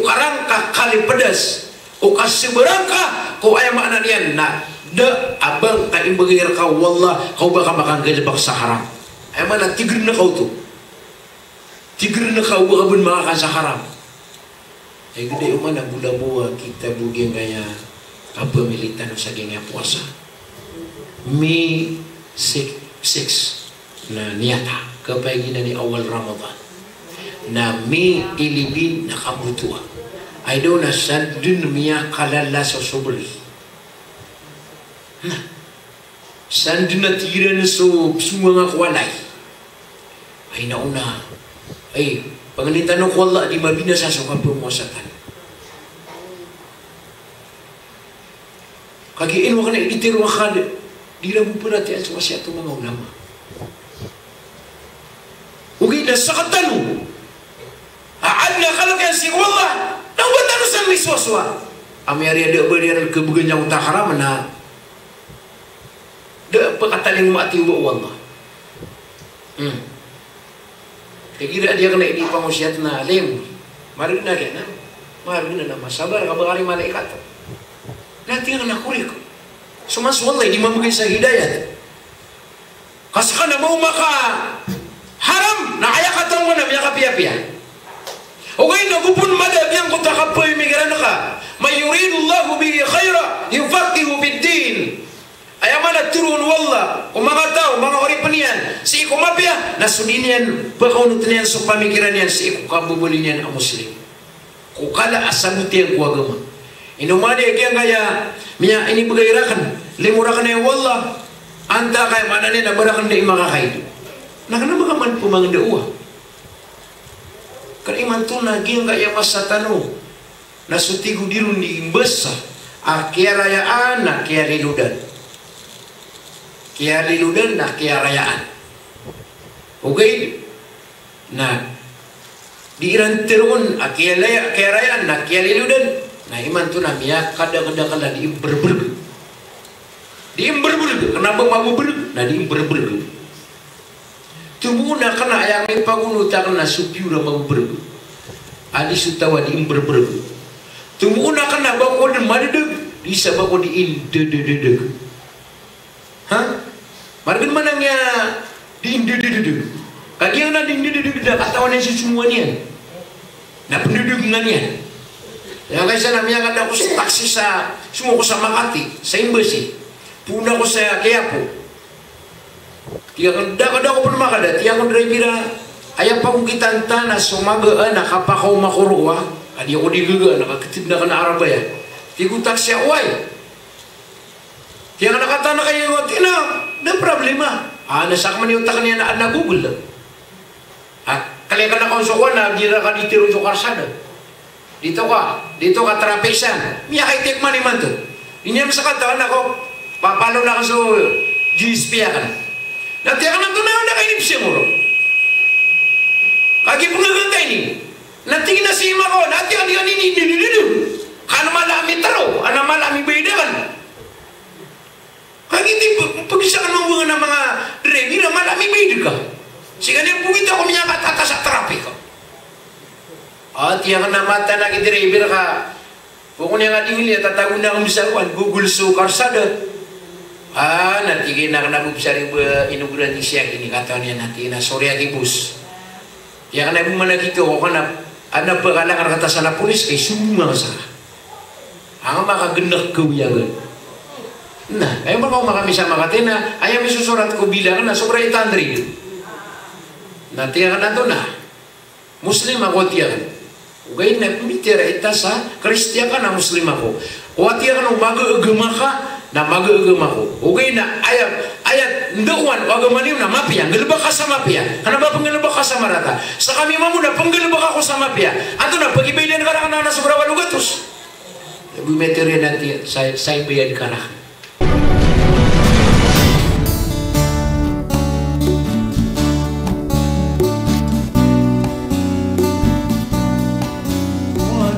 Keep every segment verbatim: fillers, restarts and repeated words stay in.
karangka kalipdas, o kasabarangka ko aya maana niyan na da a ba ngka imbgay rka o Allah ka o ba ka makanggalbk sa haram. Aya maana, tigrn ka oto. Tigrn ka o ba ka bn makakan sa haram. Ay gda iyo man a bolabola kita bo giyangkaya kapamilitano sa giyangkaya powasa. May six, six na niyata, kapaiginan i awal Ramadan. Na May eleven na kambotoa. Ay daw na san dn miyakalala so sobri. Na san dn a tig iran so psonga nga ko walay. Ay naona. Ay, pangnin tano ko Allah a di mabinasa so kapowasa tano. Kagiya ino akn a iditero akn, di iran bo paratiyayaan so wasiyat o manga ulama. Ogaid na sktano a adn a kalk iyan sii ko Allah, na o ba tano san misowasowa a miyariya da a ba riya ran khabgan iyan ko ta haram na da a ba katalingoma a tiyoba o Allah. Hmm. Kagiya di akn a inipangosiyat na alim. Margn a riyan a, margn a na masabar ka ba kari malaikat. Na tig akn a korek. So man so Allah i di mambgay sa hidayat. Ka skano a ba o makaharam na aya katawan a miyakapiyapiya. Ogaid na go pn mada a giyangkoto a kapamikiran ka. Man yuridillahu bihi khayran yufaqqihhu fid din. Aya maana a tharoon o Allah ko manga taw, manga oripn iyan sii ko mapiya, na so dii niyan pakaonotn iyan so pamikiran iyan sii ko kababaloy niyan a Muslim. Ko kala a sabot iyan ko agama. Ino man a giyangkaya miya inibgay rakn, limo rakn aya o Allah, antaa ka aya maana niyan a ba rakn dii makakaid. Na kna ba ka man pmangndao a. Kna imanto na giyangkaya masa tano na so tig o di ron dii mbasa a kiyarayaan na kiyalilodan. Kiyalilodan na kiyarayaan. Ogaid na di iran tharoon a kiyalaya-, kiyarayaan na kiyalilodan, na imanto na miyakadakdakl a dii mbrbrg. Dii mbrbrg, kna ba mabrbrg, na dii mbrbrg. Tomo na kna aya mipagonot akn na so piyor a mabrbrg. A di so taw a dii mbrbrg. Tomo na kna ba ko dn madadg, di sa ba ko dii ndadadadg. Ha? Margn man a ngiya dii ndadadadg. Kagiya na dii ndadadadg da katawan iyan so somowa niyan. Na pndadadg nga niyan. Aya kaisa na miyakada ko sa taksi sa, somowa ko sa Makati, sa embassy. Poon ako sa Quiapo. Tig akn, da, da ko pn makada, tig akn, driver a, aya pagokitan ta na so magaan a kapakaoma ko roo a, a di ako di gagaan a kakitid na kna a araba iyan. Tig o taksi a, oway. Tig akn a katawan ka iyo, tig iyan a, da problema. A, na sakn man i otak niyan na adn a Google. A, kalikan ako so kowan na di rka di tharoon so karsada. Dito ka, dito ka traffic san. Miyakaitik man imanto. Di niyan msakataw na ko, papalo na ka so G S P akn. Na tig akn antonaa ka inipsingoro. Kagiya pnggagaga ini. Na tig iyan a sii mako, na tig iyan a ini, ini, ini, ini. Kano mala a mitaro, ana mala a mibayad akn. Kagiya di pagisa ka mambo na manga driver a mala a mibayad ka. Sii ka niyan pogita ko miyakatata sa traffic ka. A, tig akn a mataan a ki driver ka. Pokon iyan a di ngili a tatago na ko misa kowan, Google so karsada. A, na tig iyan a kna bo bsari ba inogoran iyan sii akn ini, katawan iyan a tig iyan a sorry aki boss. Tig akn a bo man a gito, o kna, ana ba kalangan kata sa na polis, kay sombong ka sa. Anga makagnak ko wiyagan. Na, aya makaoma kami sa Makati na, aya misosorat ko bilang na sobra eight hundred. Na tig akn antonaa. Muslim ako, tig akn. Ogaid na pmbitiyarai ta sa Kristiyan ka na Muslim ako. O, tig akn, o magaagama ka, na magaagama ako. Ogaid na aya, aya ndaowan o agama niyo na mapiya, nggalbka sa mapiya. Kna ba pnggalbka sa marata. Sa kami mambo na pnggalbka ko sa mapiya. Antonaa, pagibaydan ka rakn a sobra walo gatos. Bo miyatero iyan a tig iyan, sa, sa ibayad ka rakn.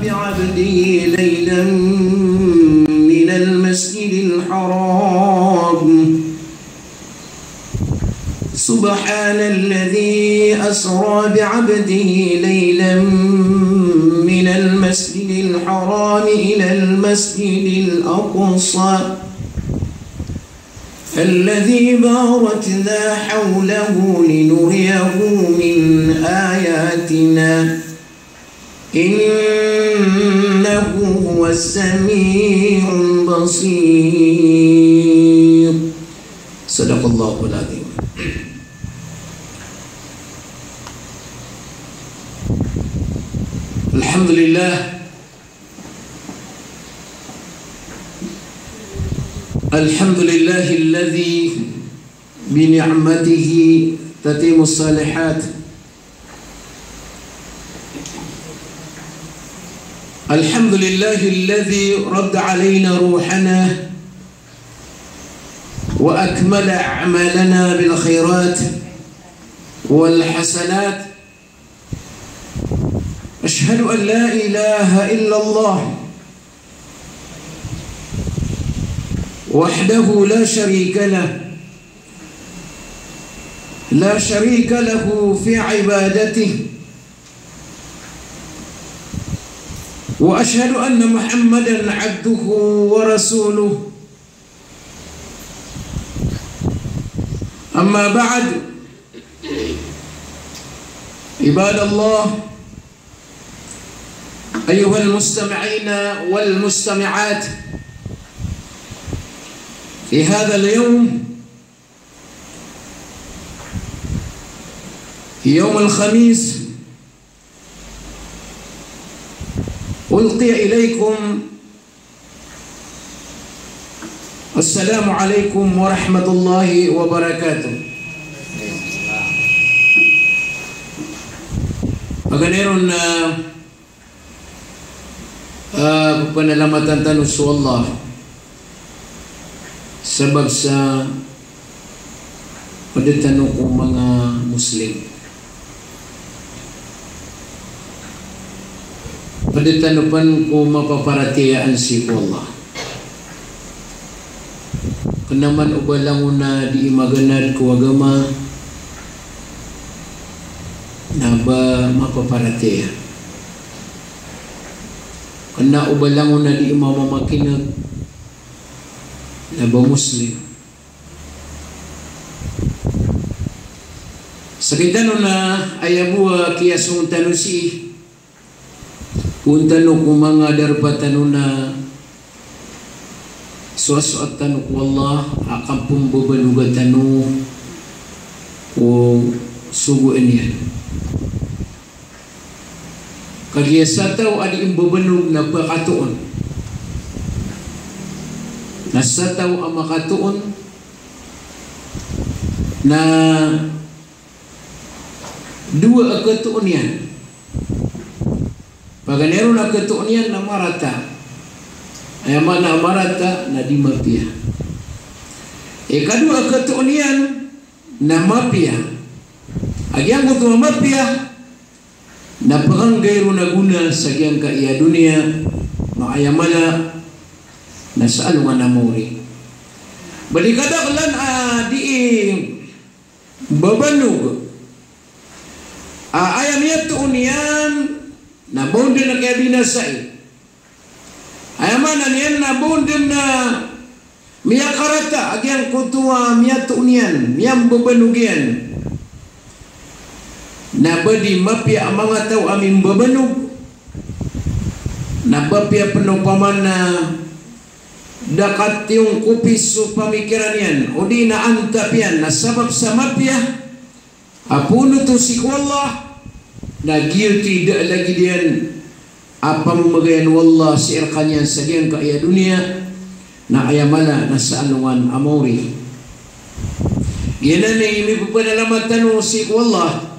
بعبده ليلا من المسجد الحرام. سبحان الذي أسرى بعبده ليلا من المسجد المسجد الحرام إلى المسجد الأقصى الذي باركنا حوله لنريه من آياتنا إنه هو السميع البصير. صدق الله العظيم. الحمد لله. الحمد لله الذي بنعمته تتم الصالحات. الحمد لله الذي رد علينا روحنا وأكمل أعمالنا بالخيرات والحسنات. أشهد أن لا إله إلا الله وحده لا شريك له، لا شريك له في عبادته، وأشهد أن محمدا عبده ورسوله. أما بعد، عباد الله، أيها المستمعين والمستمعات، في هذا اليوم، في يوم الخميس، ألقي إليكم السلام عليكم ورحمة الله وبركاته. Paganay ron na Ah, pphanalamatan tano so Allah sabap sa pd tano ko manga Muslim. Pd tano pn ko mapaparatiyayaan sii ko Allah. Kna man o ba langon a dii maganad ko agama na ba mapaparatiyaya. Kna o ba langon a dii mamamakin'g na ba Muslim. Skitano na aya bo a kiyasong tano sii, phoon tano ko manga darpa tano na soasoat tano ko Allah a kapmbabanoga tano ko sogoan iyan. Kagiya sa taw a dii mbabanog na pkatoon. Na sa taw a makatoon na dowa a katoon iyan. Paganay ron a katoon iyan na marata. Aya maana a marata na dii mapiya. Ikadowa a katoon iyan na mapiya. A giyangkoto a mapiya na pkanggay ron a gona sa giyangkaya doniya, na aya mala na sa alongan a maori. Bali kadaklan a dii mbabanog a aya miyatoon iyan na ba on dn a kiyabinasai. Aya maana niyan na ba on dn a miyakarata a giyangkoto a miyatoon iyan, miyambabanog iyan. Na ba di mapiya a manga taw a mimbabanog, na ba piya pn opama na da katiyongkopi so pamikiran iyan, odi na antap iyan, na sabap sa mapiya a phoon oto sii ko Allah, na giyoto i da a lagid iyan a pamamagayan o Allah sii rkaniyan sa giyangkaya doniya, na aya mala na sa alongan a maori. Giyanan i mippanalamat tano sii ko Allah.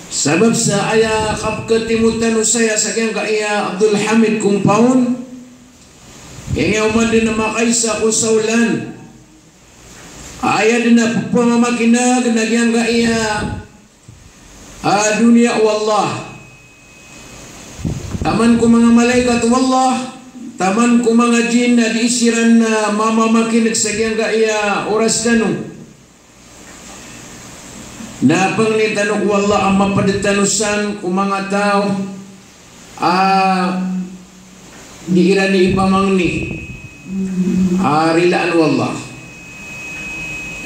Sabap sa aya kapkatimo tano saya sa giyangkaya Abdul Hamid Compound, kiyangiyawman dn a makaisa ko saolan. Aya dn a pphamakin'g na giyangkaya a doniya o Allah. Taman ko manga malaikat o Allah, taman ko manga jinn a dii siran a mamamakin'g sa giyangkaya oras tano. Na pangnin tano ko Allah a mapd tano san ko manga taw A, di iran i ipamangni a rilaan o Allah.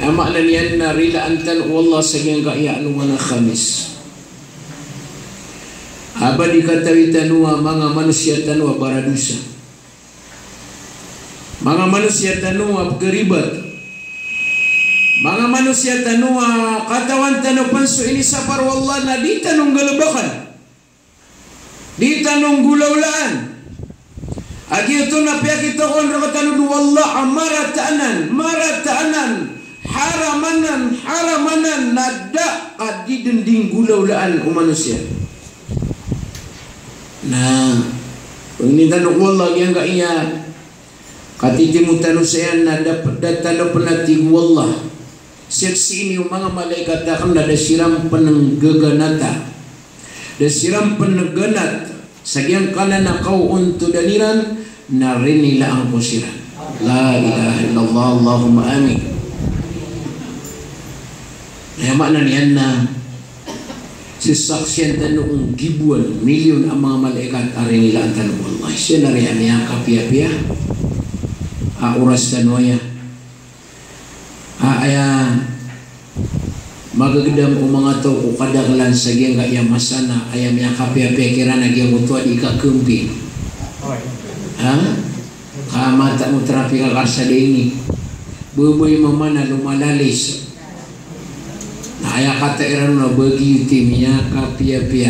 Aya maana niyan na rilaan tano o Allah sa giyangkaya a alongan a Khamis. A ba di katawi tano a manga manosiya tano a baradosa. Manga manosiya tano a pkharibat. Manga manosiya tano a katawan tano pn so inisapar o Allah na di tano nggalbkn. Di tano nggolawlaan. A giyoto na piyakitoon rktano o Allah a marata anan, marata anan, haram anan, haram anan, na da a di dn di nggolawlaan o manosiya. Na, pangnin tano o Allah giyangkaya katitimo tano saya na da, da tano pn a tig o Allah. Saksii niyo manga malaikat akn na da siran pn nggaganata. Da siran pn ngganat sa giyangkanan a kaontodan iran na rinilaan ko siran. La ilaha illallah, Allahumma amin. Aya maana niyan na sasaksian tano o nggiboan, milyon a manga malaikat a rinilaan tano o Allah. Siya na riya miyakapiyapiya a oras tano aya. A, aya magagdam o manga taw ko kadaklan sa giyangkaya masa na aya miyakapiyapiya kiran a giyangkoto a di kakampi. Ha? Ka mata o trapik a karsada ini. Babay mama na lomalalis. Na aya kata iran na bagiyo ti miyakapiyapiya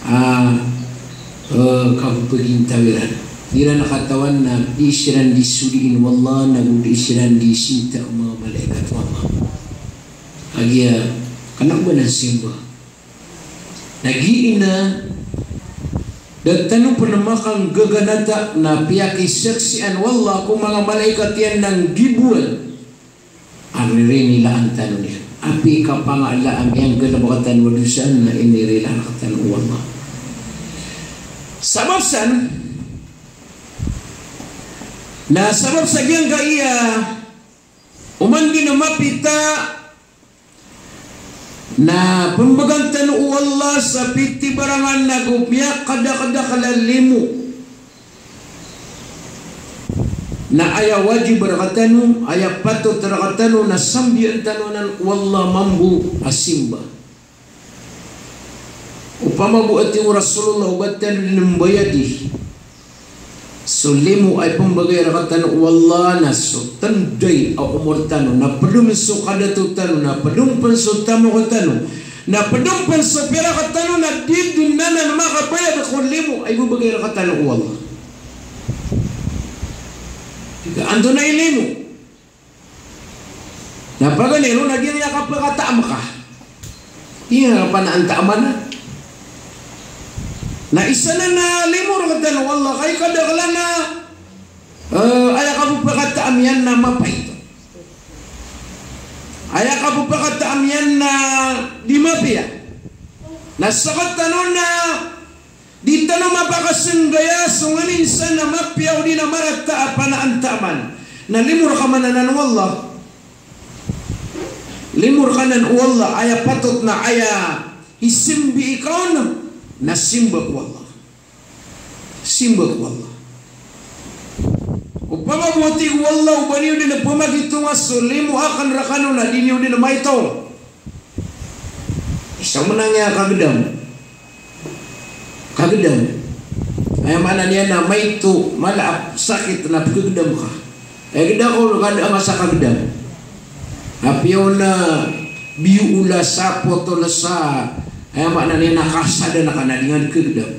a, eh, kapagintaw iran. Di iran katawan na di siran di sodiin o Allah, nago di siran di sinta o manga malaikat o Allah. Kagiya, kna o ba nan simba. Na giya na, da tano pn makanggaganata na piyakisaksian o Allah ko manga malaikat iyan na nggiboan. A rinilaan tano niyan. Apiya kapangala a miyanggalbk tano a dosa na inirilaan tano o Allah. Sabap san, na sabap sa giyangkaya, oman di na mapita, na pmbgan tano o Allah sa pitibarangan nago miyakadakdakl a limo. Na aya wajib rktano, aya patot rktano, na sambian tano anan o Allah mambo a simba. Opama bo a tig o Rasulullah, o ba tano dn mbayadi so limo a ipmbgay rktano o Allah na so tnday a omor tano, na pd on so kadato tano, na pd on pn so tamok tano, na pd on pn so pirak tano, na di dn anan makabayad ko limo a ibbgay rktano o Allah. Tig ka, antonaa i limo? Na paganay ron na giyangkaya kapkataam ka. Giyangkaya kapanaantaam anan. Na isa nan a limo rktano o Allah, ka aya kadaklan a, eh, aya kapphakataam iyan na mapait. Aya kapphakataam iyan na di mapiya. Na sktano na di tano mapakasenggaya so nganin san a mapiya odi na marata a panaantaaman. Na limo rka man anan o Allah. Limo rka anan o Allah, aya patot na aya isimbi ikaon, na simba ko Allah. Simba ko Allah. Opama bo a tig o Allah, o ba niyo dn pmagitonga so limo akn rkano na di niyo dn maitong. Isa man a kagdam. Kagdam. Aya maana niyan na maito, mala a sakit na pkagdam ka. Aya gdam ko, kada a masa kagdam. Apiya on na biyo o lasa, poto lasa. Aya maana niyan na kasadan ka na di nga di kagdam.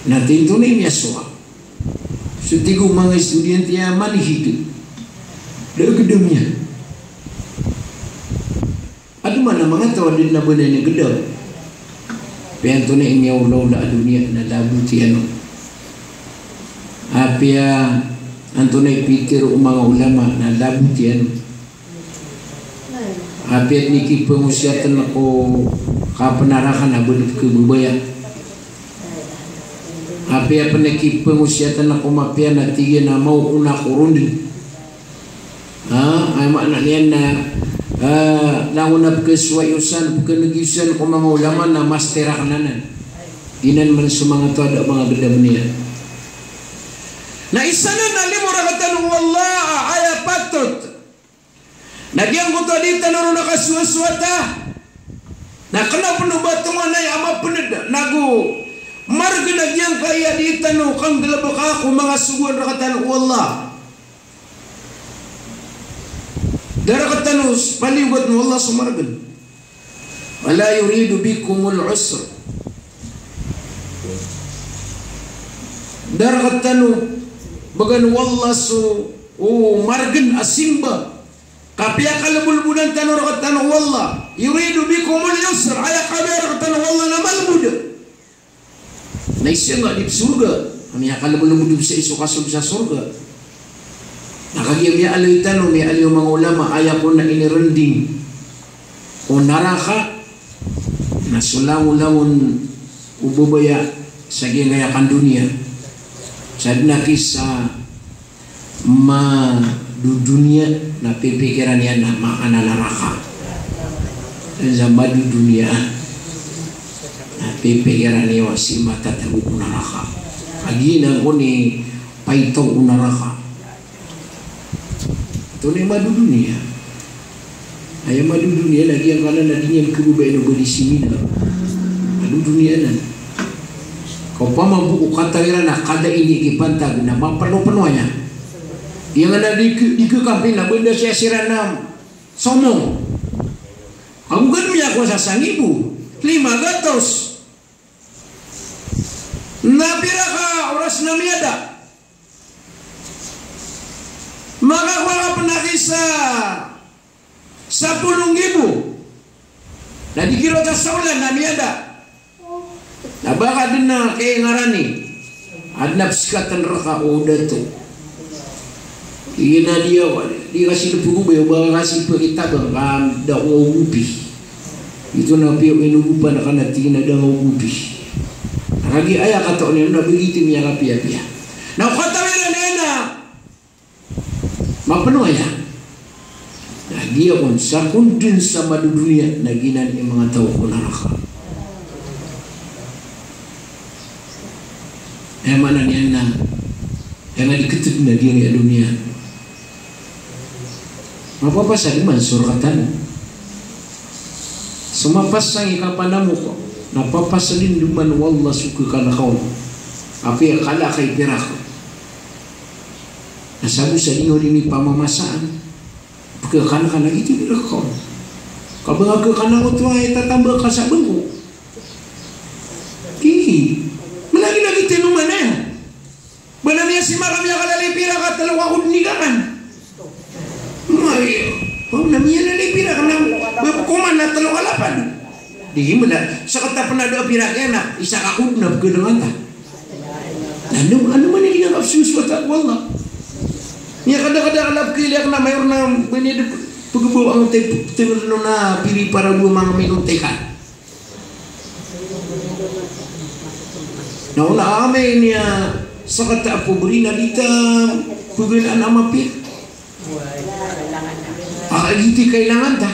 Na tinto na i miyasowa. So tig o manga estudyante a manihid, da a gdam iyan. Adn man a manga taw a di na bnay na gdam. Apiya antonaa i miyaolaola a doniya na labot iyan on. Apiya antonaa i pitharo o manga ulama na labot iyan on. Apiya pn i kipangosiyatn ko kapnarakan a bd pkhababaya. Apiya pn i kipangosiyatn ko mapiya na tig iyan a maona ko rondn. Ha, aya maana niyan na, ah, langon a pkhasowai osan, pkhanegi osan ko manga ulama na master akn anan. Giyanan man so manga taw a da a manga gdam niyan. Na isa nan a limo rktano o Allah a aya patot na giyangkoto a di tano ron kasowasowata. Na kna pn o ba tonganay a mapnd nago margn a giyangkaya di tano kanggalbka ko manga sogoan rktano o Allah. Da rktano paliyogatn o Allah so margn. Wala yuridu bikumul usr. Da rktano bgan o Allah so, o, margn a simba. Kapiya kalbolbolan tano rktano o Allah. Yuridu bikumul yusr. Aya kabaya rktano o Allah na malbod. Na isa nga di sorga, a miyakalbolbod sa iso kasold sa sorga. Na kagiya miyaaloy tano, miyaaloy o manga ulama, aya kon a inirnding o naraka na so langolangon o babaya sa giyangkaya kandoniya. Sa dn a kisa madodoniya na pipikiran iyan a maana naraka. Sa madodoniya na pipikiran iyan a sii matatago ko naraka. A giyanan kon i paitaw o naraka. Antonaa i madodoniya? Aya madodoniya na giyangkanan a di niyan khababayaan o ba di seminar. Madodoniya nan. Ka opama bo ko kataw iran a kada ini kipantag na mapanopano aya. Giyangkanan a di kha, di kha kampin na banda siya siran na somong. Ago gad miyakowa sa sangibo, lima gatos. Na pira ka oras na miyada? Makakowa ka pn a kisa sapolo nggibo. Na di giraw ta sa olan na miyada. Na ba ka dn a kaingarani. Adn a pskatan rka o dato. Ina di a, di ka sii pgobay o ba ka sii pkitabang ka da ko ogopi. Ito na piya o inogopan ka na tig iyan a da nga ogopi. Kagiya aya kataw niyan na bgiti miyakapiyapiya. Na o kataw iran na mapano aya. Na giya kon sa kon dn sa madodoniya na giyanan i manga taw ko naraka. Aya maana niyan na aya nga di ktd na giyangkaya doniya. Mapapasad man so rk tano. So mapasang i kapanamok na papasadn dn man o Allah so khakan ka on. Apiya kala ka i pirak. Na sabo sa di nga on ini pamamasaan. Pkhakan ka na giti i rk ka on. Ka ba nga khakan angkoto a itatamba ka sa bangko. Ki. Malagilagid tano man aya. Ba na miyasima ka miyakalala i pirak a tlo ka ko dn i kakan. Maya. Ba na miyakalala i pirak na ba pkoman na tlo ka lapad. Di mala, sktano pn a da a pirak iyan na isa ka ko dn a pkhadangan ta. Na ano, ano man i di nga kapsosowata ko Allah. Miyakadakadakl a pkhailay akn a mayor na ba niyan di pgbaw angkoto i ptngl on a piri para bo a manga minot ikan. Na on a amay niyan sakata a pobri na di ta pganaan a mapiya. A, giti kailangan ta.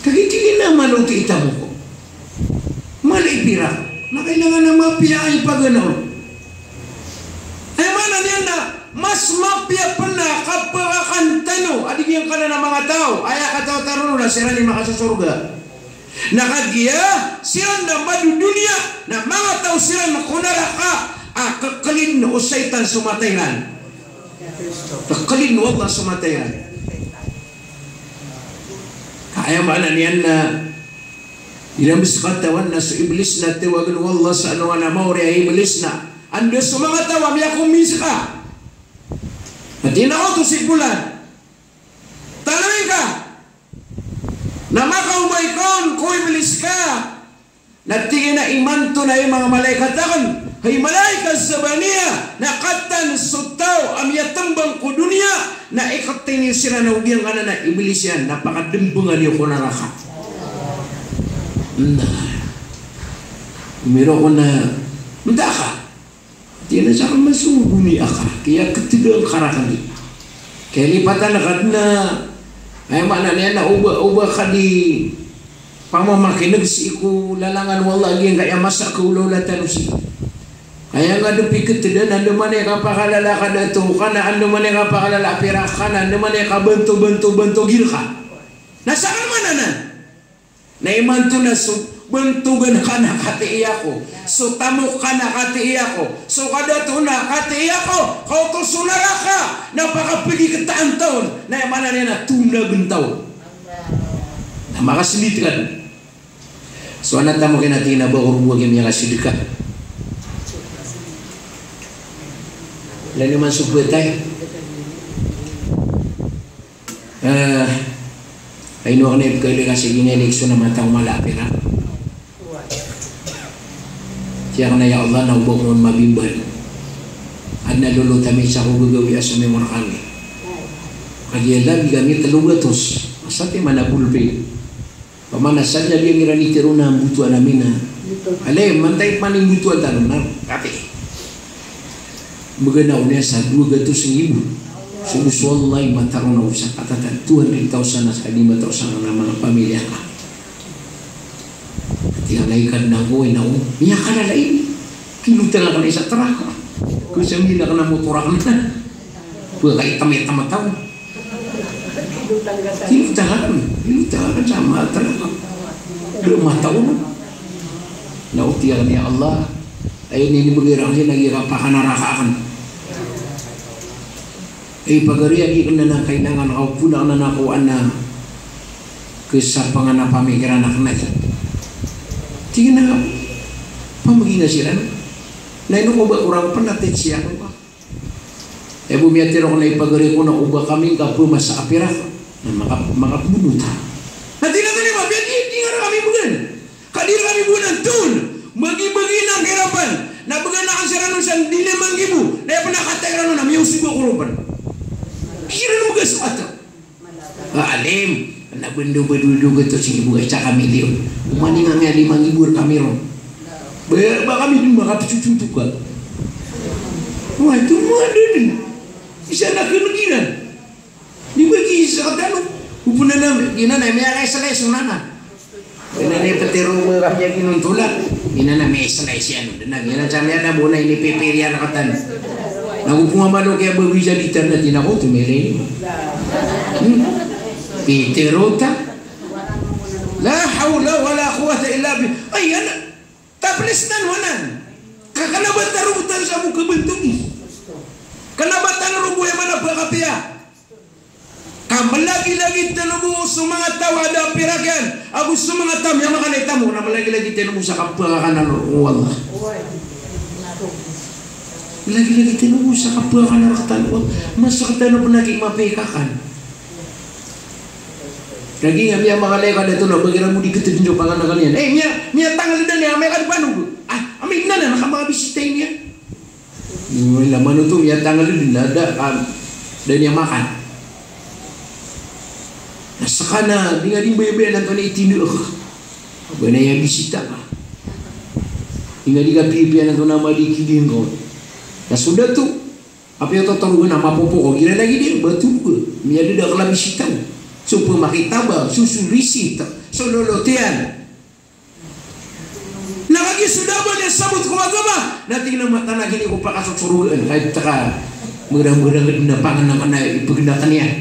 Ka giti kina mano ti itamoko. Mala i pirak na kailangan a mapiya a ipagana on. Aya maana niyan na mas mapiya pn a kapakakan tano a di giyangkanan a manga taw, aya kataw tano na siran i makasosorga. Na kagiya siran na madodoniya, na manga taw siran ko naraka a kklin o shaytan so mata iran. Kklin o Allah so mata iran. Ka aya maana niyan na iran bs katawan na so Iblis na tawagn o Allah sa alongan a maori a Iblis na anda so manga taw a miyakominska a tig iyan a oto si Polan. Tanoy ka na makaobay kon ko Iblis ka. Na tig iyan a imanto na hay manga malaikat akn, hay malaikat Zabaniya, na katan so taw a miyatmbang ko doniya na ikatay niyo siran a o giyangkanan a Iblis iyan na pakadmbngan iyo ko naraka. Na miro ko na mda ka. Tig iyan a sakn man so goni aka, kiyakatdaan ka rakn. Kiyalipatan ka dn a, aya maana niyan na o ba, o ba ka di Pamamakineg sii ko lalangan o Allah a giyangkaya masa a kaolawla tano sii. Ka aya nga di piketeden, andamanaya i kapakalala ka dato ka na andamanaya i kapakalala a pirak ka na andamanaya i kabanto-banto-banto gil ka. Na sakn man anan. Na imanto na so bantogan ka na katii ako, so tamok ka na katii ako, so kadato na katii ako, ka oto so naraka na pakapegiketaan taon, na aya maana niyan na tonagen taon. Na makasendit ka. So anan tamok iyan a tig iyan a ba ko rogo a gii miyakasedeka. Lagid man so betay. Eh, ay no, kena ipkailig a sii, kena ilig so na mata o mala a pirak. Tiyak na ya Allah, na o ba ko mambimbal. Adn a lolot ami sa ko gagawii a somimor kami. Kagiya labi kami telo gatos. Masa ti mana bulpi. Pamana sa dn a di ami ran itero na mbotoan ami na. Alay, mantay pman i mbotoan tano na, katii. Mbgan ako niyan sa dowa gatos nggibo. So, so wallahi, mataron ako sa katatan, two hundred thousand na sa lima thousand na manga pamilya ka. Tig iyan a, "Ay Kadnan ko, ay na o, miyakalala ini. Kilotang akn sa trak. Ko sa mila akn a motor akn." Pkaitam-itam a taw. Kilotang akn, kilotang akn sa mata. Dn mata o. Na o tig iyan a, "Ya Allah, aya ini mbgay rakn sa lagid a kapakanaraka akn." Ay pagari, a di akn anan kailangan, ka o pn akn anan kowaan a kasapangan a pamikiran akn na. Tig iyan a, pamagi nga siran. Na ino ko ba korang pn a tig siya ko ba. Aya bo miyatero ko na ipagari ko na o ba kami ngka pmasa a pirak na maka-, makapmbonot. Na tig iyan a, "Di, di, di nga rakami bgan. Ka di rakami bgan a toon. Bagi-bagi na ngka i rapan. Na bgan akn siran on sa di lima nggibo. Na aya pn a kataya iran on na miyaosog ako ron pn." Siran on bgan so kata. Ah, alim, na bendo ba dowa gatos nggibo ka isa ka milyon. Oman i nga miya lima nggibo rkami ron. Ba, ba kami dn makapsotsotsoka. Wa, ito mo a dn. Isa na kn ginan. Di ba ki isa ka tano. Opama na, ginan na, miyakaisa-isa na. Ina ni ptero mo ka niya ginontola. Ina na may slice iyan. Dn na, ina sa miyan na bo na inipipiri iyan a katan. Na go pn a malo kiya bago isa di tan na tinako, tumili. Hmm? Pitero ta. La hawla wala quwwata illa bi-, ay, ana. Taplis tan wanan. Ka kna ba tano rogo tan sa bo kabantogi. Kna ba tano rogo aya maana pakapiya. Ka mlagilagid tano bo so manga taw a da a pirak iyan, ago so manga taw a miyamakanay tano, na mlagilagid tano bo sa kapakakan o Allah. Mlagilagid tano bo sa kapakakan o Allah. Mas ka tano pn a ki mapikakan. Lagid nga miyamakanay ka dato na ba igira mo di khatdn so panganakan iyan. Eh, miya, miyatangal dn iyan, amay ka di panog. Ah, amay dn anan, na kamakabisita iyan. Ino, ila manoto, miyatangal dn, na da, ah, da niyan makan. Na ska na, di nga di mbayabayaan antonaa i tindg ka. Ba na aya bisita ka. Di nga di kapiyapiyaan antonaa i madi kiding ka. Na so dato, apiya oto torogan a mapopo ko, gira lagid iyan, ba torogan. Miyadadakl a bisita. So pmakitaba, so solicit, so lolot iyan. Na kagiya so da a ba niyan sabot ko agama, na tig iyan a mataan a gini ko pakasotsorogaan, ka iptaka mrmrm na pangnngkn a ipgnngkn iyan.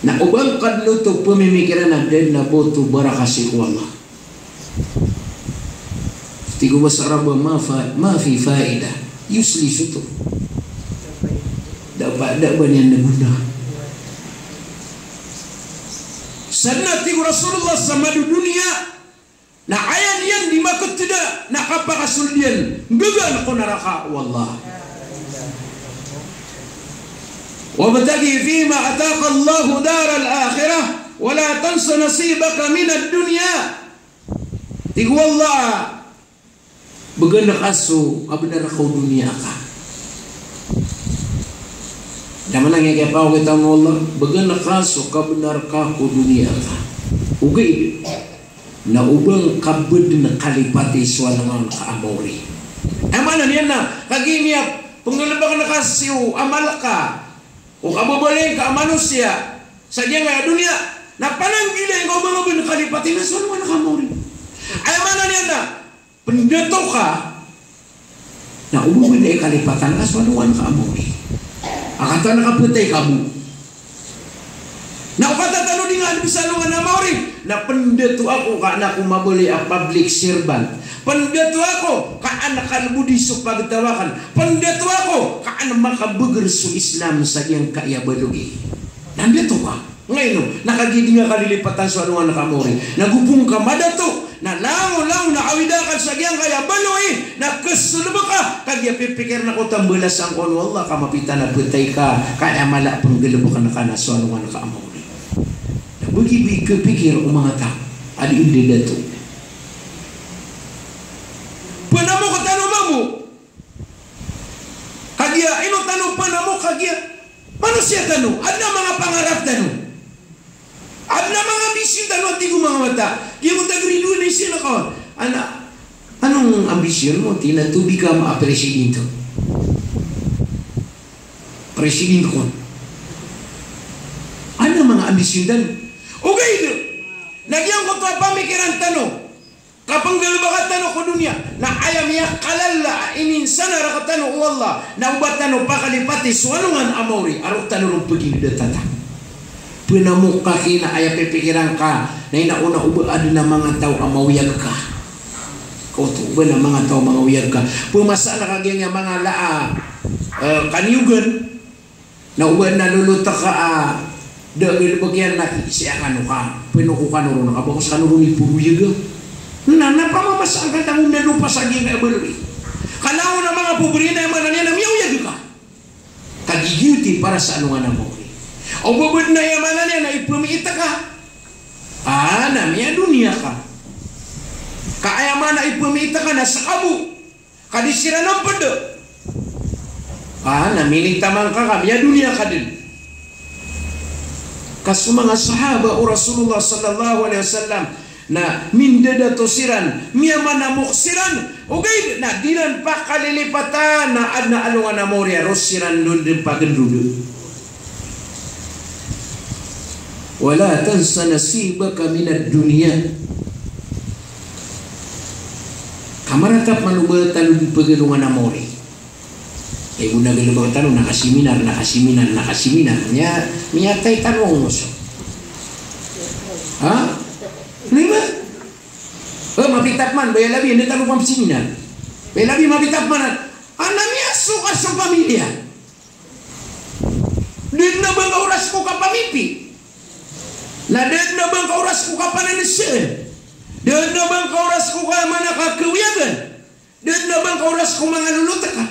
Na o ba ngka dn oto pmimikiran a da dn a ba oto baraka sii ko Allah. Tig o ba sa Arab a ma fa-, ma fi faida. Useless oto. Da ba, da ba niyan na gona. Sadn a tig o Rasulullah sa madodoniya na aya niyan di makatda na kapakasold iyan nggagaan ko naraka o Allah. Wabtaghi fima ataka Allahu daral akhirah, wa la tansa nasibaka minad dunya. Tig o Allah, bgan ka so kabnar ka o doniya ka. Taman a giya kiyapakita o Allah, bgan ka so kabnar ka ko doniya ka. Ogaid na o ba ngka bdn kalipati so alongan ka a maori. Aya maana niyan na kagiya pnggalbkn ka so amal ka o kababaloy ka a manosiya sa giyangkaya doniya, Na pananggilai ngka o manga ba kalipati na so alongan ka a maori. Aya maana niyan na pndato ka na o ba ba i kalipatan ka so alongan ka a maori. A katawan ka phatay ka bo. Na o katatano di nga adn sa alongan a maori na pndato ako ka an ako mabaloy a public servant. Pndato ako ka an kalbodi so pagtaw akn. Pndato ako ka an makabagr so Islam sa giyangkaya baloy. Na ndato ka. Ngaino, na kagiya di nga kalilipatan so alongan ka a maori. Na go pn ka madato, na langolangon a awida ka sa giyangkaya baloy, na kaslb ka, kagiya pipikirn ako tambalasan ko o Allah ka mapita na phatay ka, ka aya mala a pnggalbkn ka na so alongan ka a maori. Na bgi ba i kapikir o manga taw a di ndadato. Pnamok tano mambo. Kagiya ino tano pnamok kagiya manosiya tano, adn a manga pangarap tano. Adn a manga ambisyon tano a tig o manga wata. Giya ko tagrado na isa na kawan. Ana, anong ambisyon mo? Tig iyan a to bikam a presidente. Presidente kon. Adn a manga ambisyon tano. Ogaid na giyangkoto a pamikiran tano. Kapnggalbka tano ko doniya, na aya miyakalala a ininsana rktano o Allah, na o ba tano pakalipati so alongan a maori, a roo tano ron pgindatata. Pnamok ka ki na aya pipikiran ka, na ino, o ba adn a manga taw a maoyag ka. Kaoto, o ba adn a manga taw a maoyag ka. Pmasaan ka giyangkaya manga la a, eh, kaniyogan, na o ba adn a lolot ka a da a galbk iyan na sii kano ka, pn o kano ron, na ka ba ko skano ron iporoyag. Na, na pamamasaan ka tano na lopa sa giyangkaya baloy. Ka langon a manga pobre na aya maana niyan na miyaoyag ka. Kagiya giyoto i para sa alongan a maori. O ba ba adn a aya maana niyan na ipamiit ka. A, na miyadoniya ka. Ka aya maana ipamiit ka na ska bo. Ka di siran a pd. A, na minitaman ka ka miyadoniya ka dn. Ka so manga sahaba o Rasulullah sallallahu alaihi wasallam na mindadato siran, miyamanamok siran, ogaid na di ran pakalilipatan a adn a alongan a maori a roo siran dn dn pagndod. Wala tansa nasibaka minad dunya. Ka maratap man o ba tano dn pagalongan a maori. Aya bo na galbk tano, nakaseminar, nakaseminar, nakaseminar. Miya, miyatay tano a ongos. Ha? Di ba? O, mapitap man, ba aya labi, anda tano pamseminar. Ba aya labi, mapitap man. Ana miyasoka so pamilya. Da dn a ba ngka oras ko kapamipi. Na da dn a ba ngka oras ko kapananasaan. Da dn a ba ngka oras ko ka aya maana ka kawiyagan. Da dn a ba ngka oras ko manga lolot ka.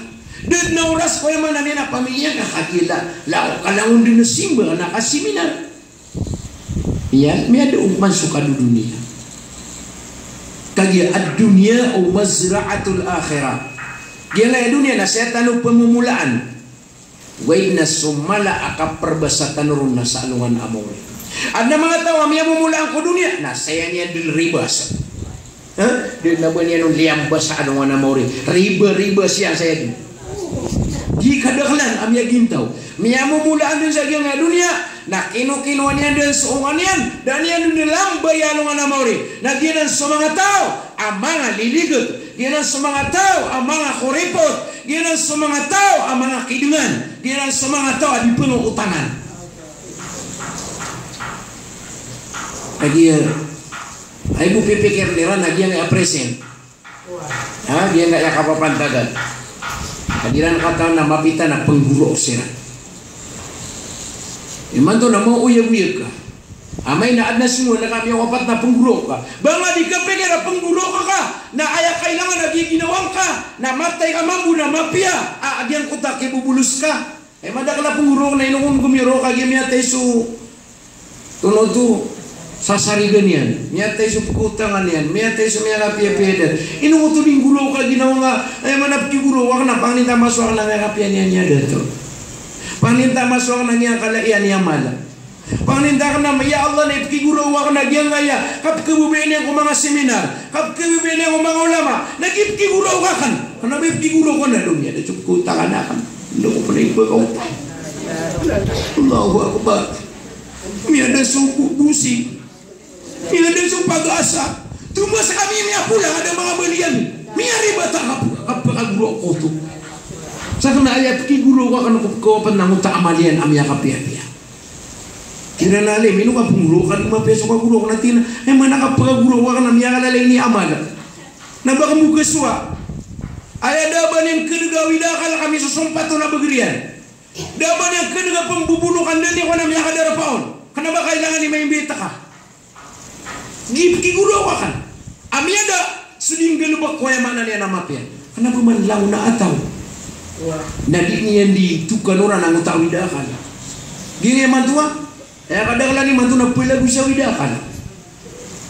Da dn a oras ko aya maana niyan a pamilya ngka, kagiya la, la, ka langon dn a simba na ka seminar. Iyan, miyada o man so kadodoniya. Kagiya ad-dunya mazra'atul akhirah. Giyangkaya doniya na saya tano pamomolaan. Ogaid na so mala a kaprbasa tano ron na sa alongan a maori. Adn a manga taw a miyamomolaan ko doniya na saya niyan dn ribasa. Ha? Da dn a ba niyan on liyambasa sa alongan a maori. Riba, riba siyan saya dn. Di kadaklan a miyagintaw. Miyamomolaan dn sa giyangkaya doniya, na kinokinowa niyan dn so onga niyan, da niyan dn lambaya alongan a maori. Na giyanan so manga taw a manga liligot, giyanan so manga taw a manga koripot, giyanan so manga taw a manga kidngan, giyanan so manga taw a di pnootangan. Kagiya, ay bo pipikirn iran a giyangkaya present. Ha, giyangkaya kapapantagan. Ka di ran katawan a mapita na pnggoroo siran. Imanto na maoyagoyag ka. Amay na adn a simowa na ka miyawapat na pnggoroo ka. Ba nga di kapikir a pnggoroo ka ka. Na aya kailangan a giya ginawa ngka. Na matay ka mambo na mapiya. A, a giyangkoto a kibobolos ka. Ay, madakl a pnggoroo ka na ino kon gomiyaroo ka giya miyatay so, tono to, sasarigan iyan, miyatay so pkootangan iyan, miyatay so miyakapiyapiya dn. Ino oto di nggoroo ka ginawa nga, ay, mana pkigoroo akn na pangnin ta masowa akn a miyakapiya niyan iya dato. Pangnin ta masowa akn a miyakala iyan iya mala. Pangnin ta akn a, ya Allah, na ipkigoroo akn a giyangkaya, kapkhababayaan iyan ko manga seminar, kapkhababayaan iyan ko manga ulama, na ipkigoroo akn. Kna ba ipkigoroo akn a doniya, da so pkootangan akn. Ino ko pn a iba ka otang. Allahu Akbar. Miyada so bo-, bosi. Miyada so pagasa. Tomo sa kami miyakola, kada manga baliyan. Miyaribat a kap-, kapakagoro ko oto. Sa kena aya pekigoro ko aken ko, ko apen na ngota amal iyan a miyakapiyapiya. Kiran a lima, ino kapengoro ka lima piyaso ka goro ko na tina. Aya maana kapakagoro ko aken a miyakalalay ini amal. Na ba ka mokasowa. Aya da ba niyan keneg a awid a akal ka misosompaton a bagr iyan. Da ba niyan keneg a pembobolokan, da niyan ko na miyakadarpa on. Kena ba kailangan i maimbit ka. Gi pekigoro ko aken a miyada so di nggalebek ko aya maana niyan a mapiya. Kena ba man langon a taw na di niyan di tokan oran a ngota awid a akal. Giya imanto a, aya kadakelan imanto na pelagoy sa awid a akal.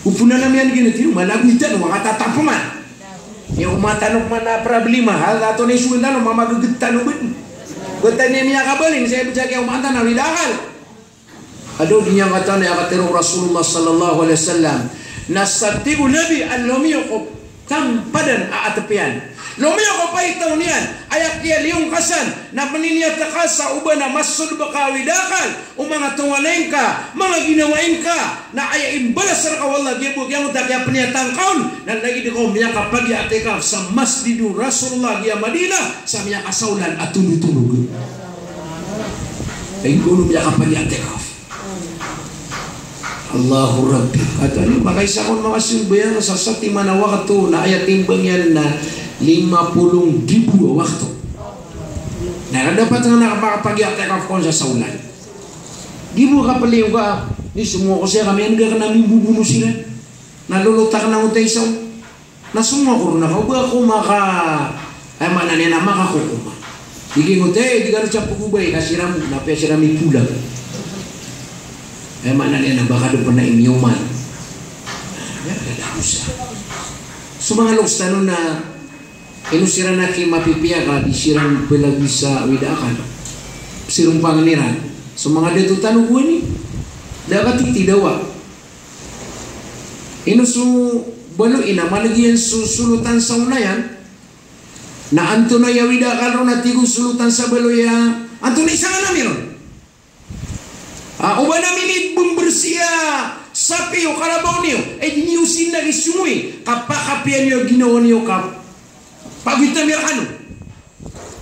Oponan ami a giya na tiro, malagoy tano, makatatapeman. Iya oman tano man a problema, hal ato ni suwin tano, mamageget tano ben. Batan iyan miyakabaling, sa iya bejak iya oman tano, awid a akal. Ado di niyan katawan, aya katharo o Rasulullah sallallahu alaihi wasallam, na sa tig o Nabi a lomiyo ko tampadan a atep iyan. Lomiyo ko paitaw niyan, aya kiyaliyongkasan, na peniniya tekasa o ba na masodbek ka awid a akal o manga tonganay ngka, manga ginawai ngka, na aya imbalas reka o Allah, giya bo giyangkoto a kiyapeniyatang ka on, na lagid ka o miyakapag-i'tikaf sa Masjid o Rasulullah giya Madinah, sa miyakasaolan a tondotondog. Ay, kono miyakapag-i'tikaf. Allahu Rabbi. Katharo, makaisa kon makasambayang sa satiman a wakto, na aya timbang iyan na lima polo nggibo a wakto. Na kadapat nga na makapag-i'tikaf kon sa saolan. Di bo kapeliyo ka, ni somo ko siya kami, anda ka na mimbobono siran. Na lolot aken a ngota isa on. Na somo ko ron a ka, o ba ko maka, aya maana niyan na makakokoma. Di giya ngota, eh, di ka ron siya pegobay, ka siran, na piya siran mipolag. Aya maana niyan na ba ka den pen a iniyoman. Na, aya, aya, aya, aya. So manga loks tano na, ino siran a ki mapipiya ka di siran pelagoy sa awid a akal. Sirompang iran. So manga dato tano bo ini. Da ka titi dawa. Ino so baloy iyan a malegen iyan so solotan sa onayan. Na antonaa i awid a akal ron a tig o solotan sa baloy a, antonaa i sangan ami ron? A, o ba na minibembersi a sapi o karabaw niyo, e di niyo sii na kisomoy, kapakapiya niyo ginawa niyo ka pagoyta mi rekano.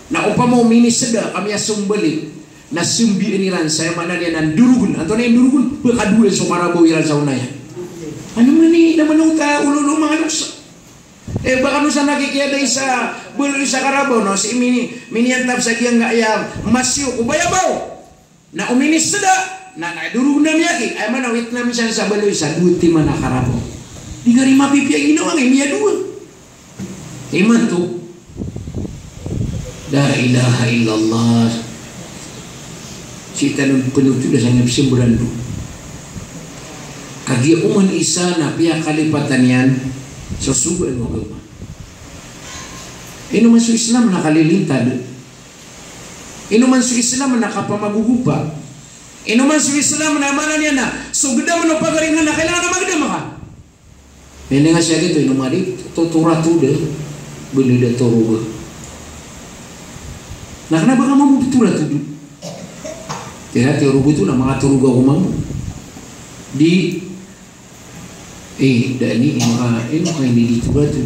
Na opama o miniseda ka miyasombali, na sembian iran sa aya maana niyan na ndorogen. Antonaa i ndorogen? Ba kadowa so karabaw iran sa onayan. Ano man i, na manota ololo manga loks. E, ba kano sa na kikiyada i sa baloy sa karabaw, na o sii mini-, miniyantap sa giyangkaya masiyo ko bayabaw. Na o miniseda, na, na dorog na miyaki, aya maana o itna misan sa baloy sa dowa timan a karabaw. Di ka ri mapipiya ginawa nga, miyadowa. Imanto. La ilaha illallah. Sii tano penotoda sa niyan psemberando. Kagiya oman isa na piyakalipatan iyan so sogoan o agama. Ino man so Islam na kalilintad. Ino man so Islam na kapamagogopa. Ino man so Islam na maana niyan na so gedamen o pagari ngka na kailangan a magedam ka. Miyaninga siya gito, ino man di totoratoda, beli da toroga. Na kena ba ka mambo totoratoda. Tira toroga to na manga toroga ko mambo. Di Eh, da ini, ino ka, ino ka ini di toratod.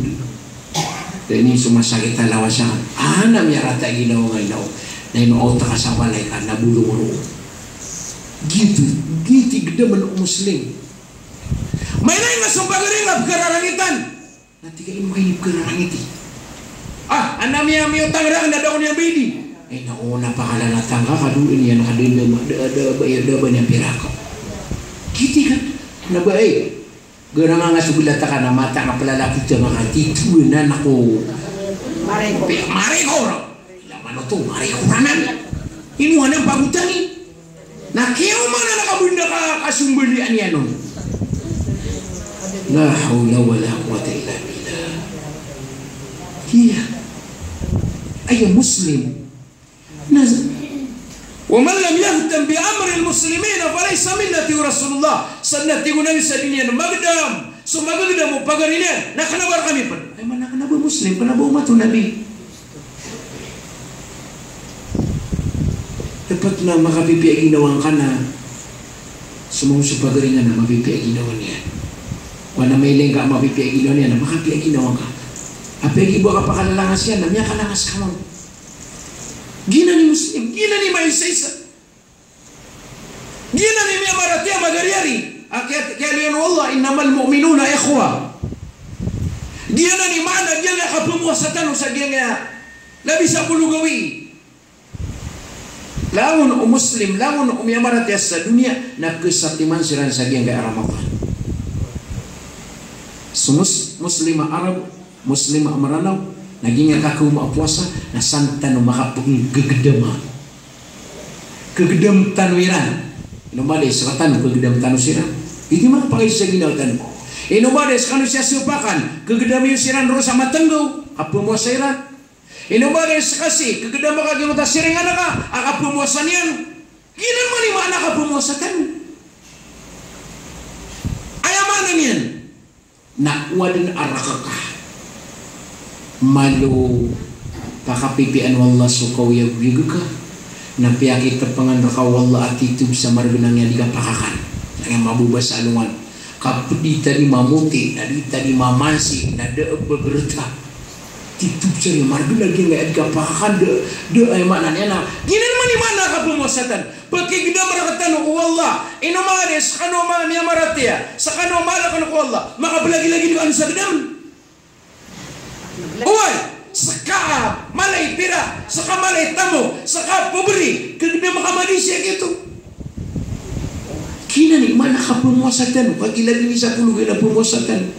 Da ini so masakit a lawas aken. Ana miyarata i ginawa nga ino. Na ino otak a sa walay ka na bolong roo. Giyoto, giyoto i gedamen o Muslim. Mailay nga so pagari nga pekararangitan. Na tig ka ino ka ini pekararangiti. Ah, ana miya, miyaotang raken na da ko niyan bayadi. Ay, na o, na pakalanatan ka, kado ini, ana ka denda, da, da, ba, da ba niyan piraka. Giyoto i ka, na ba, ay, garang nga so gelata ka na mata nga pelalapot a maka tituan ako. Maray ko. Pi-, maray ko, ro. Ila man oto, maray ko ranan. Ino anan pagotangi. Na kiyaoma na nakabenda ka, kasombalian iyan on. La hawla wala quwwata illa billah. Iya. Aya Muslim. Na, wa man lam yahtam bi amril muslimina falaysa minni, tig o Rasulullah. Sa na tig o Nabi sa di niyan magedam so magegedam o pagari niyan, na kena ba rekami pen. Ay, mana kena ba Muslim, kena ba umat o Nabi. Dapat na makapipiya ginawa ngka na So manga so pagari nga na mapipiya ginawa niyan. Wana mailing ka mapipiya ginawa niyan na makapiya ginawa ka. Apiya gibo ka pakalalangasiyan na miyakalangas ka man. Giyanan i Muslim, giyanan i maisaisa. Giyanan i miyamaratiyaya magariyari. Akiyat kiyaliyan o Allah, "Innamal mu'minuna ikhwa." Giyanan i maana, giyanan i kapamowasa tano sa giyangkaya labi sapolo gawii. Langon o Muslim, langon o miyamaratiyaya sa doniya, na kesatiman siran sa giyangkaya Ramadan. So Mus-, Muslim a Arab, Muslim a Mranaw, na giyangkaya kakaoma a powasa, na san tano makapegegedam. Kegedam tano iran. Ino ba di sekatano kegedam tano siran? Iti manga pangisa ginawa tano. Ino ba di sekano siya sepakan, kegedam iyo siran roo sa matenggaw a pamowasa iran. Ino ba di sekasi, kegedam ka giyoto a siringan ka a kapamowasa niyan. Giyanan man i maana kapamowasa tano. Aya maana niyan na o aden a rakeka, malo pakapipiyaan o Allah so kaoyagoyag ka, na piyakitepengan reka o Allah a titho sa margen a giya di kapakakan. Sa giya mababa sa alongan. Ka di tano mamoti, na di tano mamansi, na da a beberta. Titho sa giya margen a giya di kapakakan, da, da, aya maana niyan na. Giyanan man i maana kapamowasa tano. Pekegedam rektano o Allah. Ino manga di, sekano manga miyamaratiyaya, sekano manga leken ko Allah, makapelagilagid kano sa gedam. Oway, seka a mala i pira, seka a mala i tamok, seka a pobri, kegedam ka madi siya giyoto. Giyanan i maana kapamowasa tano, kagiya lagid i sapolo gawii a pamowasa tano.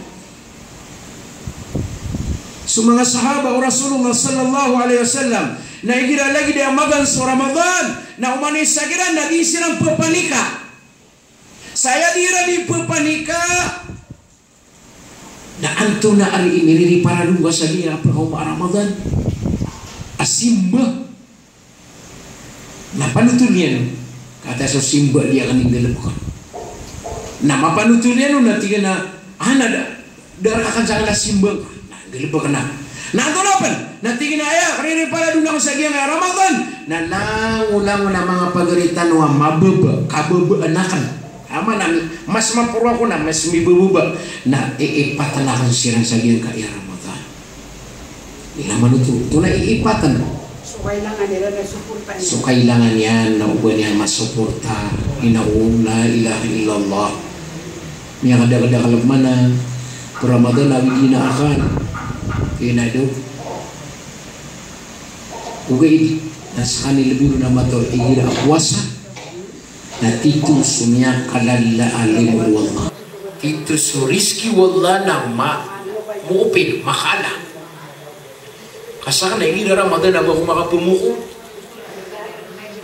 So manga sahaba o Rasulullah sallallahu alaihi wasallam, na igira lagid a magaan so Ramadan, na oman i isa kiran na di siran pepanika. Sa aya di iran di pepanika, na antonaa ari i miririparado ngka sa giya a pekaoma a Ramadan a simba? Na panotol iyan on, katii so simba di aken inggalebeken. Na mapanotol iyan on na tig iyan a, "Ana da, da reka aken sangan a simba." Na inggalebeken a. Na antonaa pen? Na tig iyan a, "Aya, kaririparado aken sa giyangkaya Ramadan na langolangon a manga pagari tano a mababa, kababaan aken." Aya maana, mas maporo ako na mas mibababa, na iipatan aken siran sa giyangkaya Ramadan. Ina manoto, tonaa i iipatan? So kailangan iran na suporta niyan. So kailangan iyan na oba niyan masoporta. Ina o la ilaha illallah. Miyakadakadakal a mana, ko Ramadan a bigina akan. Kena do. Ogaid na sekaniyan lebi ron a mataw igira a powasa. Na tito so miyakalala a limo o Allah. Tito so rizki o Allah na ma-, moopin, makala. Ka saken na igira Ramadan a ba ko makapemoko.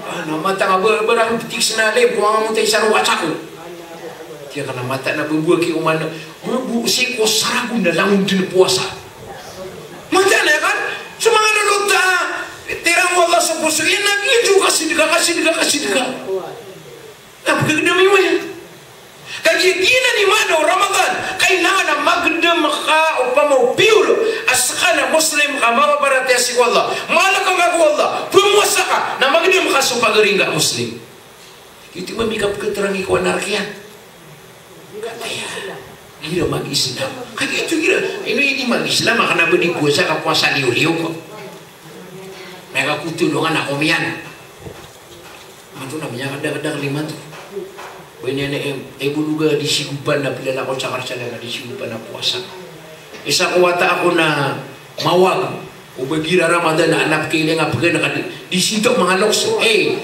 Ah, na mataan a ba, ba rang betik senalib, ko angan mo tayo sa ruwa sako. Tiya ka na mataan a ba bo aki oman, ba bo sii ko saragon na langon den powasa. Mataan a kan, so manga lolot a tirang o Allah so poso iyan na giyoto kasidka, kasidka, kasidka. Na pekegedam iyo aya. Kagiya giyanan i maana o Ramadan, kailangan a magedam ka opama o pure a seka na Muslim ka mamaratiyaya sii ko Allah. Malek ka ko Allah, pemowasa ka, na magedam ka so pagari ngka a Muslim. Giyoto i mambo i kapeketrangi ko anarkiya. Kataya. Igira mag-Islam. Kagiya oto igira. Ino i di mag-Islam, a kena ba di powasa ka powasa liyo-liyo ko. Miyakakotolongan a komiyan. Imanto na miyakadakadakal imanto. Ba ini na, eh, eh, bologa di sigopan na pilalakon sa karsalan na di sigopan na powasa. Isa ko wata ako na mawag. O ba igira Ramadan na anak kailing a pegan ka di, di sinto manga lokes. Eh,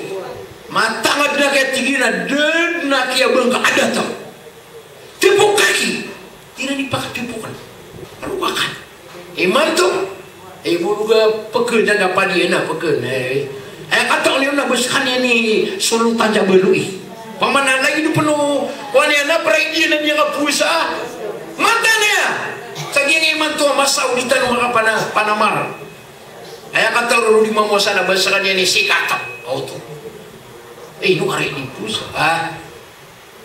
matangad na kaya tig iyan a da den a kiyabang ka adat ako. Tepok kaki. Di na di pakatepok na. Ano ka kan? Imanto. Eh, bologa pegan na padi na pegan. Eh, eh, kataw niyo na ba sekaniyan i solotan sa baloy. Pamana lagid o peno, kowan iyan a pride iyan a miyakapowasa. Mataan aya. Sa giyangkai imanto a masa o di tano makapana-, panamar. Aya kataw roo di mamowasa na ba sekaniyan i sikat. Oto. Eh, ino ka ri di powasa. Ah.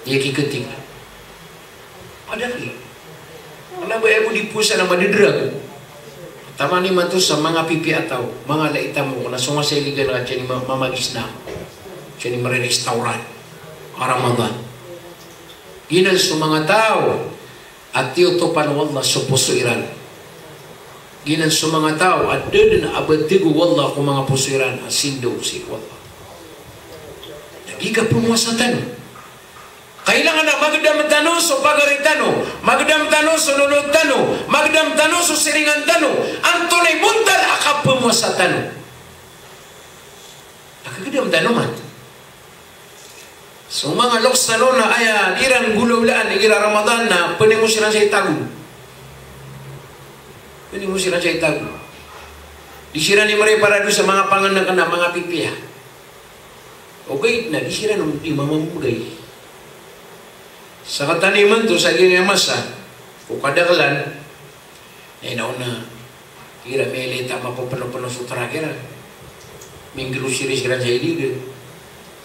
Iya kiketing. Padahal iya. Kena ba aya bo di powasa na madederago. Taman imanto sa manga pipiya a taw, manga laitam ko na so masa iligan ka, siyan i ma-, mamagis na. Siyan i mari-restaurant. A Ramadan. Giyanan so manga taw a tiyotopan o Allah so poso iran. Giyanan so manga taw a da dn a batgo o Allah ko manga poso iran a sindaw sii ko Allah. Na giya kapmowasa tano. Kailangan a magdam tano so pagari tano, magdam tano so lolot tano, magdam tano so siringan tano, antonaa i bontal a kapmowasa tano. A kagdam tano man. So manga loks tano na aya di iran golawlaan igira Ramadan na pnimo siran sa itago. Pnimo siran sa itago. Di siran i mari para dosa manga pangnngkn a manga pipiya. Ogaid na di siran di mamamgay. Sakatano imanto sa giya masa ko kadaklan, na ino na igira miyailay ta mapapnopno so trak iran, minggrosiri siran sa iligan.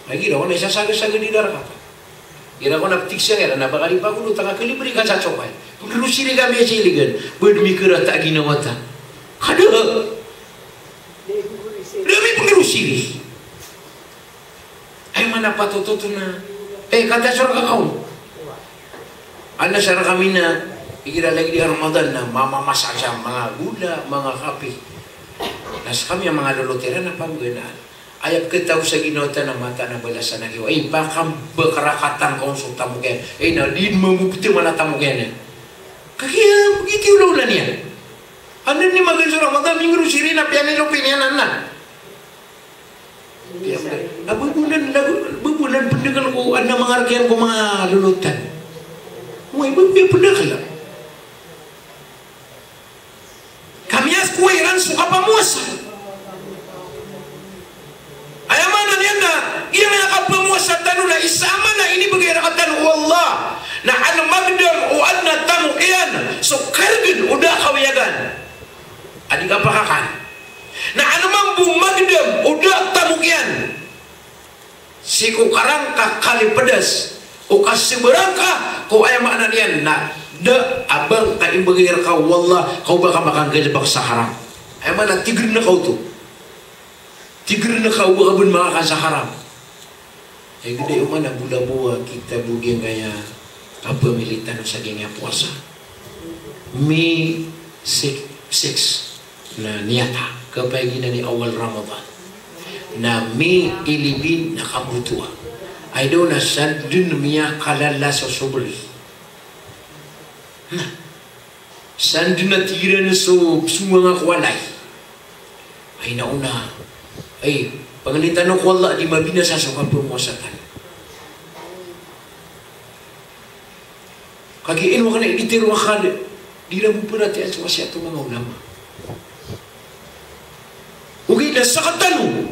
Na igira ko na isa sagsagad i darakatan. Igira ko na ptigsa iran na ba ka di pagolot a ka kalibri ka sa sokay. Pnggrosiri kami sa iligan. Ba dn mikarata a ginawa ta. Kada. Da mi pnggrosiri. Ay mana patototo na. Eh, kata sora kakaw. Ana sara kami na igira lagid i Ramadan na mamamasa sa manga gola, manga kape. Na skami a manga lolot iran na pagganaan. Aya pkataw sa ginawa ta na mataan a balasan a giya. Ay, pakambakrakatan ka on so tamok iyan. Ay, na di mambo pti mana tamok iyan. Kagiya, giti olaola niyan. Anda ni magan so Ramadan, minggrosiri na piyanilopin iyan, ana. Iya, na ba bonan, na ba bonan pndakl ko adn a manga rk iyan ko manga lolot tano. Oway, ba bonan pndakl. Ka miyas ko iran so kapamowasa. Aya maana niyan na, igira kapamowasa tano na isa a maana a inibgay rktano o Allah. Na an magdam o adn a tamok iyan so kargn o da a kawiyagan. A di kapakakan. Na an mambo magdam o da a tamok iyan sii ko karangka kalipds o kasabaran ka ko aya maana niyan na da a ba ngka imbgay rka o Allah ka o ba ka makanggalbk sa haram. Aya maana tigr ngka oto. Tigr ngka o ba ka bn makakan sa haram. Ay, gda iyo man a bola bo a kitab o giyangkaya kapamili tano sa giyangkaya powasa. May six, six na niyata, kapaiginan i awal Ramadan. Na May eleven na kabotoa. Ay daw na sa dn miyakalala so sobri. Na Sa dn a tig iran so psonga nga ko walay. Ay, naona. Ay, pangnin tano ko Allah a di mabinasa so kapowasa tano. Kagiya ino akn a di tero a kal, di iran bo paratiyayaan so wasiyat o manga ulama. Ogaid na sakatano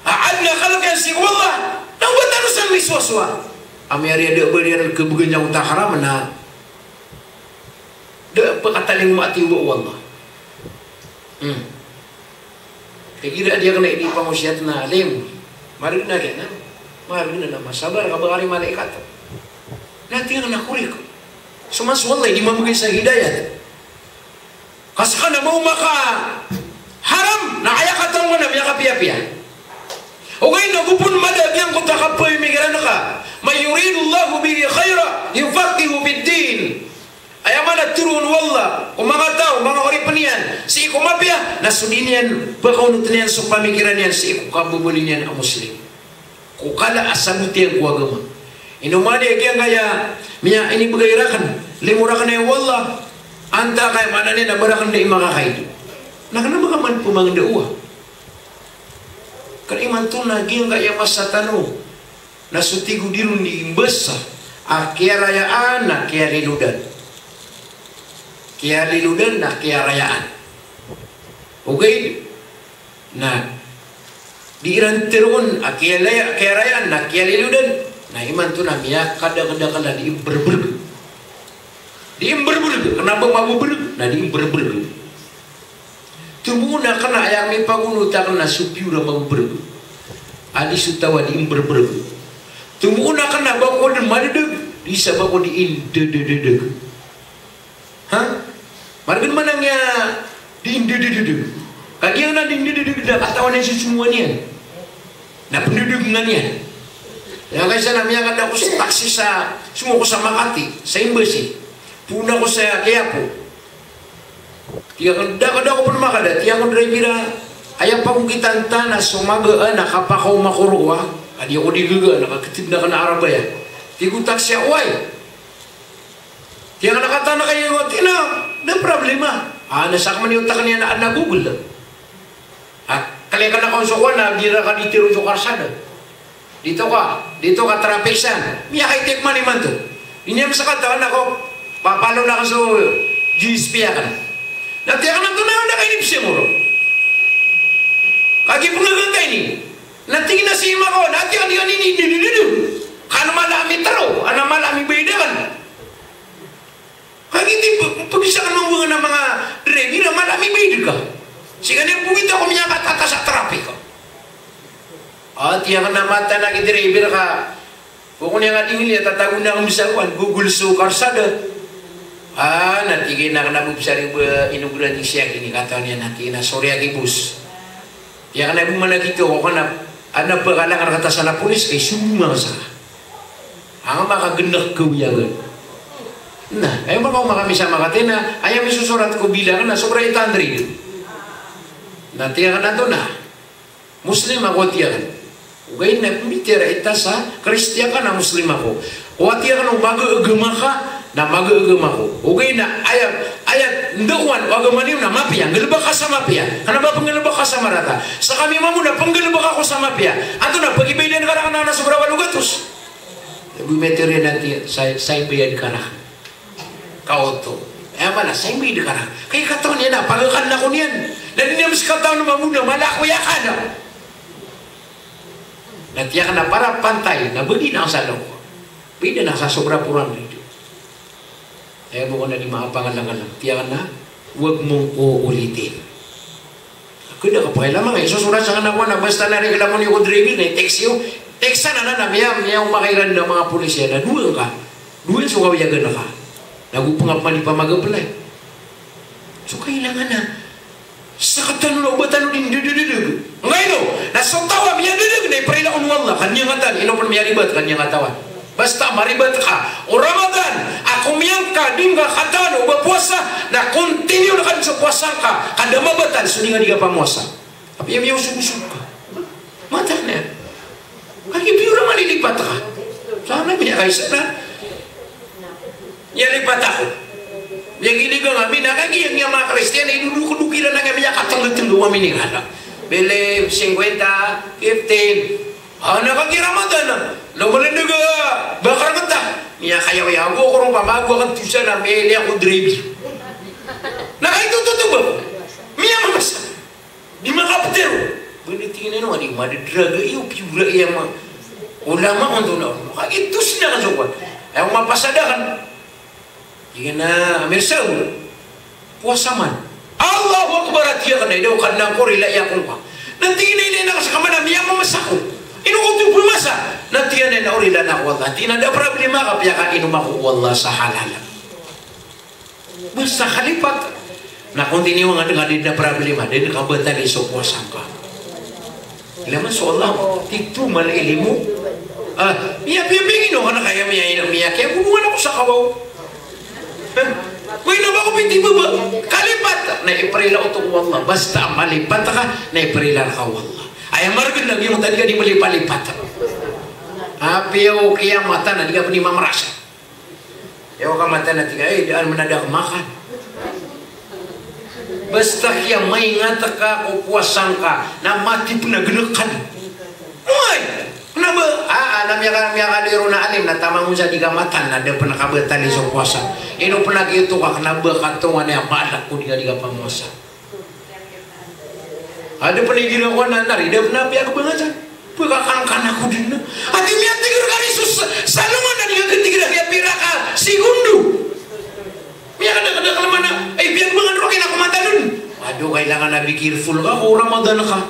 a adn a kalk iyan sii ko Allah, na oba tano san misowasowaa. Amay ari a da a ba iran kabgan sa oto a haram na da a ba katalingoma a tiyoba o Allah. Hmm. Kagiya di akn a di pangosiyat na alim. Margn a giyanan. Margn a masabar ka ba kari malaikat. Na tig iyan a kori ko. So man so Allah i di mambgay sa hidayat. Ka ska na ba o makaharam, na aya katawan ka na miyakapiyapiya. Ogaid na go pn mada a giyangkoto a kapamikiran ka. Man yuridillahu bihi khairan yufaqqihhu fid din. Aya maana a tharoon o Allah ko manga taw, manga oripn iyan sii ko mapiya, na so dii niyan pkaonotn iyan so pamikiran iyan sii ko kababaloy niyan a Muslim. Ko kala a sabot iyan ko agama. Ino man i giyangkaya miya inibgay rakn, limo rakn aya o Allah, antaa ka aya maana niyan na ba rakn dii makakaid. Na kna ba ka man pmangndao a. Kna imanto na giyangkaya masa tano na so tig o di ron dii mbasa a kiyarayaan na kiyalilodan. Kiyalilodan na kiyarayaan. Ogaid na di iran tharoon a kiyalaya, kiyarayaan na kiyalilodan, na imanto na miyakadakdakl a dii mbrbrg. Dii mbrbrg, kna ba mabrbrg, na dii mbrbrg. Tomo na kna aya mipagonot akn na so piyor a mabrbrg. A di so taw a dii mbrbrg. Tomo na kna ba ko dn madadg, di sa ba ko dii ndadadadg. Ha? Margn man a giya dii ndadadadg. Kagiya na dii ndadadadg na katawan iyan so somowa niyan. Na pndadadg nga niyan. Aya kaisa na miyakada ako sa taksi sa, somo ako sa Makati, sa Embassy. Poon ako sa Quiapo. Tig akn, da, da ako pn makada, tig akn, driver a, aya pagokitan ta na so magaan a kapakaoma ko roo a, a di ako di gagaan a kakitid na kna a Arab aya. Tig o taksi a, oway. Tig akn a, kataan ka iyan, tig iyan a, no problema. A, na sakn man i otak niyan na adn a Google. A, kaliyakan ako so kowan na di rka di tharoon so karsada. Dito ka, dito ka, traffic san. Miyakaitik man imanto. Di niyan masa katawan ako, papalo na ka so G S P akn. Na tig akn a, antonaa i kainipsing o roo? Kagiya pnggagantay ini. Na tig iyan a sii makawan, na tig iyan a ini, ini, ini, ini. Ka an mala a mitharo, an mala a mibayad akn. Kagiya di pag-, pag-isa ka mambo nga na manga driver a mala a mibayad ka. Sii ka niyan pogit ako miyakatata sa traffic ka. A, tig akn a mataan a ki driver ka. Pokoknya nga di ngeliat a tatago na akn sa kowan, Google so karsada. A, na tig iyan a kna bo bsari ba ino gradi siya kini, katawan iyan a tig iyan a, sorry aki boss. Tig akn a, bo man a giyoto, ako kna, adn a ba ka lang rkata sa na polis, kay sogo man sa. Anga makagnak ka wiyagan. Na, aya makaoma kami sa Makati na, aya misosorat ko bill akn na sobra eight hundred. Na tig akn a, antonaa? Muslim ako, tig akn. Ogaid na pmbitiyarai ta sa Kristiyan ka na Muslim ako. O, tig akn, o magaagama ka na magaagama ako. Ogaid na aya, aya ndaowan o agama niyo na mapiya, nggalbka sa mapiya. Kna ba pnggalbka sa marata. Sa kami mambo na pnggalbka ako sa mapiya. Antonaa, pagibaydan ka rakn na sobra walo gatos. Aya bo i mitharo iyan a tig iyan, sa, sa ibayad ka rakn. Kaoto. Aya maana, sa ibayad ka rakn. Kay katawan iyan a pagakan ako niyan. Na di niyan masa katawan mambo na mala ako aya kna. Na tig akn a para pantay, na bgi na sa loko. Bida na sa sobra four hundred. Aya bo ko na di makapangalang-alang. Tig akn a, wag mong uulitin. Kna da ka pakailaman, isosorat sa kna ko na basta na reklamo niyo ko driver na i-text iyo. Text anan na, na miya, miyaoma ka iran a manga polis iyan na dowa ngka. Dowa so kawiyagan ka. Na go pn a pman di pamag-apply. So kailangan na saktan o ba tano dii ndadadadg. Ngkaino, na so taw a miyadadadg na iprila on o Allah, ka niyan katawan, ino pn miyaribat, ka niyan katawan. Basta maribat ka o Ramadan a komiyan ka di ngka katawan o ba powasa, na continue ngka dn so powasa ngka, ka da mabatal so di ngka di kapamowasa. Apiya miyaosog-osog ka. Mataan iyan. Kagiya piyo ra malilipat ka. Sana miyakaisa na. Miyalipat ako. Miyagilig ami na kagiya, giya manga Kristiyan, idodokdok iran a giya miyakatngdtngd o ami iran. Bili singkwenta, fifteen. A, na kagiya Ramadan na. Lomlndg a bakar ngta. Miyakayaw-yaw ako roo pamago akn tosa na miyailay ako driver. Na kaito totoba. Miyamamasa. Di makaptero. Bni tig iyan a, ino, a di madadraga iyo, piyo ra iya ma-, ulama on to na. Kagiya tos na kan so kowan. Aya mapasad akn. Tig iyan a, Amir Saul, powasa man. Allahu Akbar, a tig akn a, ino, Kadnan ko, rilai akongka. Na tig iyan a, ilay na ka sa kaman a miyamamasa ako. Ino ko to pmasa? Na tig iyan a, ino, rilaan ako o Allah. Tig iyan a, da problema ka piyakainom ako o Allah sa halal. Basta kalipat. Na continue nga dn, ka di dn a problema, di dn kabatali so powasa ngka. Ilay man so Allah, tito mal ilmu. A, miya, miya, miya, ino ka na kaya miya, ino, miya, kaya gobongan ako sa kabaw. Koy na ba ko pithibaba. Kalipat. Na iprila oto o Allah. Basta malipat ka, na iprila rka o Allah. Aya margn na giyoto a di ka di malipalipat. Apiya o kiyamatan na di ka pn di mamarasa. Aya kamatan a tig a, ay, daan man a da ka makan. Basta kiya maingat ka ko powasa ngka, na mati pn a gnkan. Ay, kna ba, a, a, na miyaka-, miyakadiro na alim, na taman on sa di ka matan, na da pn kabatali so powasa. Ino pn a giyoto ka, kna ba katongan iyan a balak ko di ka, di ka pamowasa. A da pn igira ko anan, na rida pn a piyagbangan san. Pkakangkan ako dn na. Ati miyatigr ka riso sa, sa alongan na di ka khatigr a pira ka segundo. Miyakadakdakl man a, ay, piyagbangan roo, kna ko matalon. Ado, kailangan a be careful ka ko Ramadan ka.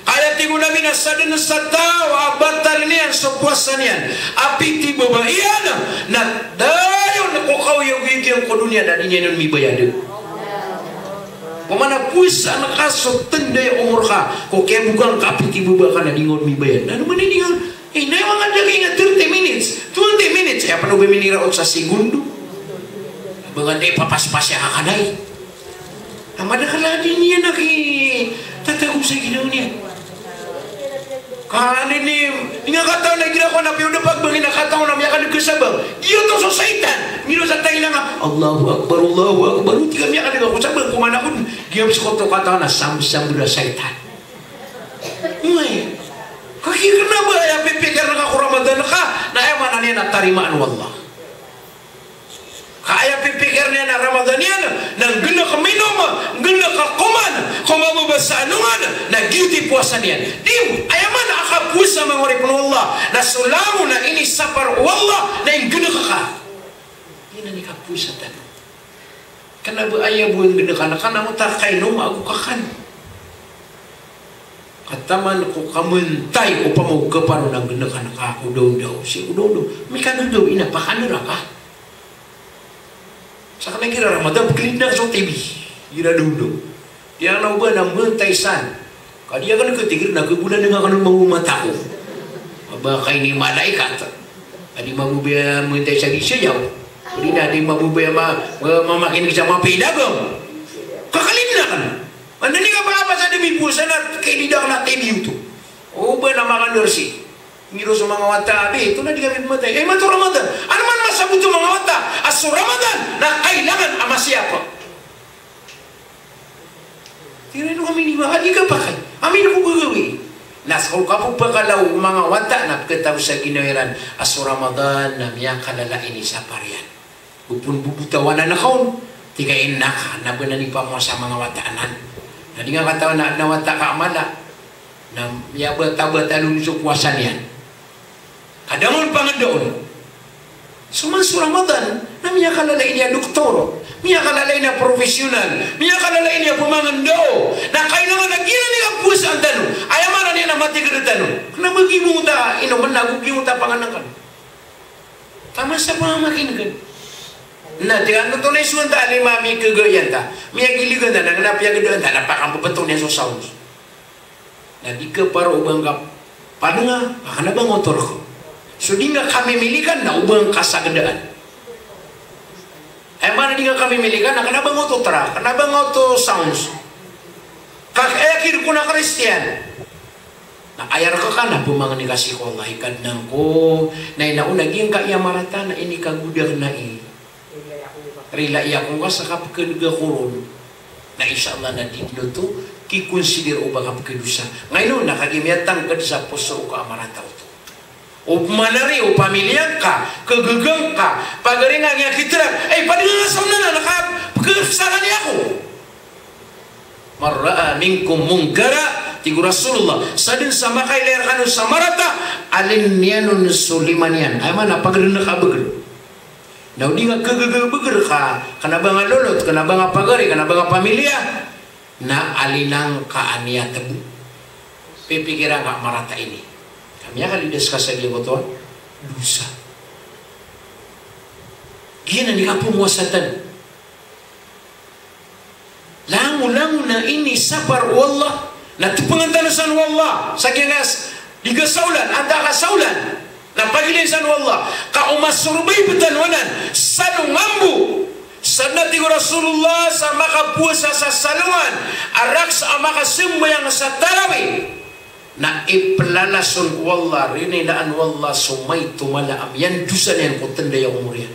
Kaya tig o Nabi na sadn sa taw a batal iyan so powasa niyan a pithibaba iyan, na dayon ko kaoyagoyag iyan ko doniya na di niyan on mibayad. Pman a powasaan ka so tnday a omor ka, ko kiyaboka ngka a pithibaba ka na di ngka on mibayad. Na ino man i di ngka, eh, na aya manga Kaya nga thirty minutes, twenty minutes, aya pn o ba miniraot sa segundo. Ba nga di papaspas iya kakanay. Na madakl a di niyan na kitatago sa ginawa niyan. Ka ini, ini nga katawan a igira ko na piyo da pagbangi na katawan a miyakaneg ka sa bang. Giyoto so saitan. Ngiro sa tayo lang a, "Allahu Akbar, Allahu Akbar." Tig ka miyakaneg ako sa bang, koman ako, giya miskoto katawan a samsam da saitan. Oway. Ka kna ba aya pipikir ka ko Ramadan ka, na aya maana niyan na tarimaan o Allah. Ka aya pipikir iyan a Ramadan iyan, na nggalk minom, nggalk koman, ko mababa sa alongan, na giyoto i powasa niyan. Di, aya maana a kapowasa, manga oripn o Allah, na so langon a inisapar o Allah, na inggalk ka. Giyanan i kapowasa tano. Kna ba aya bo a nggalk ka na, kna o ta kainom ago kakan. Ka taman ko kamantay, opama o kaparo na nggalk ka ko daondaw, sii ko daondaw. Mikagagaw, ina, pakanera ka. Sakn a igira Ramadan, pkhalindang so T V. Igira daondaw. Di anan o ba na mantay san. Ka di akn katigr na kagolan nga akn mambo mata ko. Ba ka ini malaikat. Ka di mambo ba mantay sa gisayaw. Di na di mambo ba ma-, ma-, mamakinig sa mapidagam. Kakhalindang akn. Anda ni ka ba apa sa demi pusa na kailindang na T V oto. O ba na makandarsi. Ngiro so manga wata a, "Abi, oto na di kami matay." Eh, mato Ramadan. Ano man masabot o manga wata a so Ramadan na kailangan a masiyapa. Tig iran o kami ni ba, "Di ka pakay. Amin ko gagawii." Na so kapphakalaw o manga wata na pkhataw sa ginawa iran a so Ramadan na miyakalala i inisapar iyan. Opama bo botawanan ka on, tig ka ina ka, na ba nan i pamowasa manga wata anan. Na di nga katawan a adn a wata ka a mala. Na miyabatabata on so powasa niyan. Ka da on pangndao. So man so Ramadan, na miyakalala ini a doktor, miyakalala ini a professional, miyakalala ini a pamangndao. Na kailangan a giyanan i kapowasaan tano. Aya maana niyan na matigr tano. Kna ba giyoto a inomn ago giyoto a pangnngkn. Taman sa pamamakineg. Na di ka oto na isowan ta a lima, mikagayan ta. Miyagiligan ta, na kna piyagdaan ta, na pakambebetowan iyan so sounds. Na di ka paro o ba ngka padnga, a kna ba ngoto rk. So di ngka kamimilikan na o ba ngka sagdaan. Aya maana di ngka kamimilikan, a kna ba ngoto tra, kna ba ngoto sounds. Ka aya kir ko na Kristiyan. Na aya rk ka na pmangni ka sii ko Allah, "Hay Kadnan ko, na ino na giyangkaya marata na inikagoda akn ai. Rilai ako ngka sa kapkhaneg ako ron. Na insha Allah na di dn oto kikonsider o ba kapkhadosa." Ngaino na kagiya miyatangkd sa poso o ka a marata oto. O pman ari o pamiliya ngka, kagaga ngka, pagari ngka, ngiya kitra, ay, padnga ngka sa onanan, na kapkhadosa kani ako. "Man ra'a minkum munkara," tig o Rasulullah, sadn sa makailay rkano sa marata, alin iyan on so lima niyan. Aya maana, pagari ngka a bagr. Na o di ngka kagaga a bagr ka, kna ba ngka lolot, kna ba ngka pagari, kna ba ngka pamiliya, na alina ngka a niyat bo. Pipikiran ka a marata ini. Ka miyakalidas ka sa giyoto a dosa. Giyanan i kapowasa tano. Langon, langon a inisapar o Allah, na tpngan tano san o Allah, sa giyangkaya s-, di ka saolan, antaa ka saolan, na pagilayn san o Allah, ka o masurvive tano anan, salongan bo, sadn a tig o Rasulullah sa makapowasa sa salongan, a rakhs a makasambayang sa tarawih, na iplalason o Allah, rinilaan o Allah so maito mala a miyandosa niyan ko tnday a omor iyan.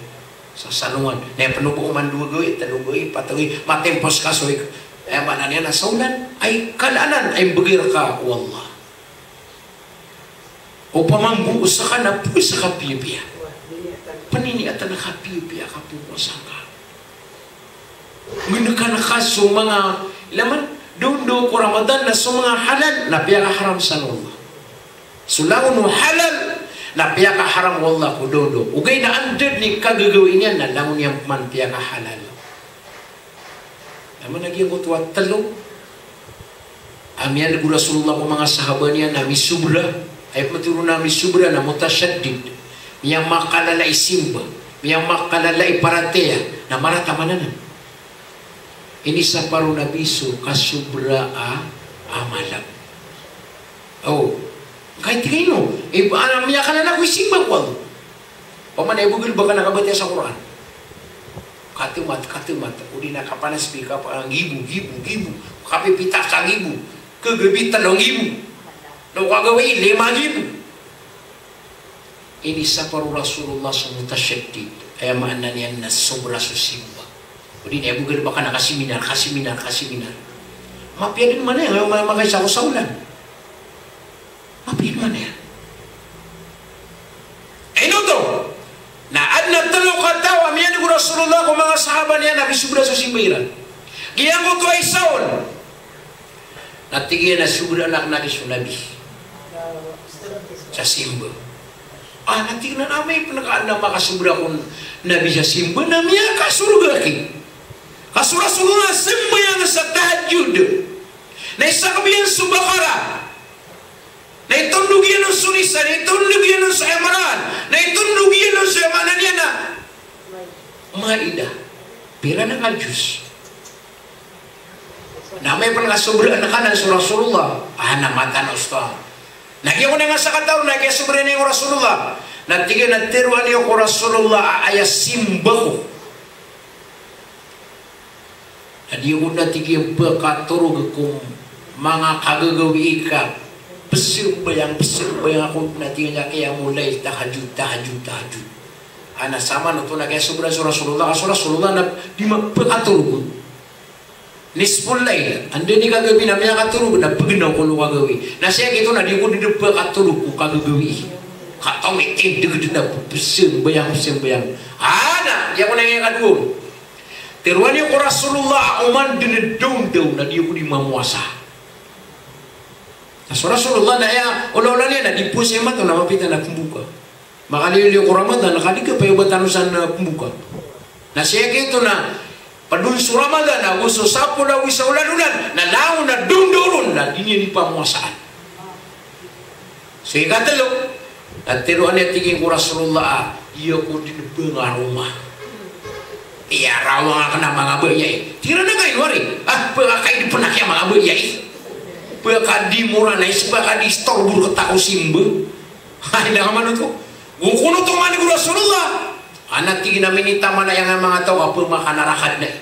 Sa salongan, na aya pn o ba oman dowa gawii, tlo gawii, pat gawii, matimpos ka so ik-, aya maana niyan na saolan, ay kala anan, ay mbgay rka o Allah. Opama mambo o ska na powasa ka piyapiya. Pnini a tanda ka piyapiya a kapowasa ka. Nggnkan ka so manga, ilay man, dondo ko Ramadan na so manga halal na piyakaharam san o Allah. So langon o halal na piyakaharam o Allah ko dondo. Ogaid na anda dn i kagagawii niyan na langon iyan pman piyakahalal. Aya maana giyangkoto a tlo a miyandg o Rasulullah ko manga sahaba niyan na misobra, aya pmatharo na misobra na mutashaddid, miyamakalala i simba, miyamakalala i paratiyaya, na marata man anan. Inisapar o Nabi so kasobra a amalan. O, Kagiya tig iyan, eh, ba, anak, miyakala ako i simba ko Allah. Opama na aya bo galbk anan a kabatiya sa Qur'an. Katemat, katemat. O di na kapanasbih, kapa-, nggibo, nggibo, nggibo. Kapipita sa nggibo. Kagabi tlo nggibo. Na o kagawii, lima nggibo. Inisapar o Rasulullah so mutashaddid. Aya maana niyan na sobra so simba. O di na aya bo galbk anan a kaseminar, kaseminar, kaseminar. Mapiya dn man aya, ma-, makaisa ko saolan. Mapiya dn man aya. Ino oto? Na adn a tlo kataw a miyadg o Rasulullah ko manga sahaba niyan a misobra so simba iran. Giyangkoto a isa on. Na tig iyan a sobra anan so Nabi sa simba. Ah, na tig iyan a amay pn ka adn a makasobra ko Nabi sa simba na miyakasorga ki. Ka so Rasulullah sambayang sa tahajjud. Na isakb iyan so Baqarah. Na itondog iyan on so Nisa, na itondog iyan on so Imran, na itondog iyan on so, aya maana niyan na Maida. Pira na ka juz. Na amay pn ka sobra anan so Rasulullah, ah, na matanos to. Na giyangkoto a sakataw, na giya sobra niyan ko Rasulullah. Na tig iyan a tharoa niyo ko Rasulullah a aya simba ko. Na di ako, na tig iyan, pkatorog ko manga kagagawii ka pzambayang, pzambayang ako, na tig iyan, qiyamul layl, tahajjud, tahajjud, tahajjud. Ana saman oto na kiyasobra so Rasulullah, ka so Rasulullah na di ma-, pkatorog. Nisful layl, anda i kagabi na miyakatorog na pgnaw ko kagawii. Na sii ko oto na di ako di pkatorog ko kagagawii. Ka oto mitindg dn a pzambayang, pzambayang. Ana, di ako na ikadowa. Tharoa niyo ko Rasulullah a oman dn a dawndaw na di ako di mamowasa. Na so Rasulullah na aya olaola niyan na di powasa i mato na mapita na pmboka. Makaliliyo ko Ramadan, na ka di kapay o ba tano san, ah, pmboka. Na sii ko oto na pd on so Ramadan, ago so sapolo ago isa olan-olan, na langon a dawndaw ron na di niyan di pamowasaan. So ikatlo, na tharoa niyan, tig iyan, ko Rasulullah a, di ako dn pngaroma. Iyarawang akn a manga baya i. Tig iran a kaino ari? Ah, pkakaid pn aki a manga baya i. Pkadi mora na is, pkadi istorbo rktano ko simba. Hay, da ka man oto. Go kon oto man i ko Rasulullah. Ana, tig iyan, a minitaman iyan a manga taw a pmakanaraka dn ai.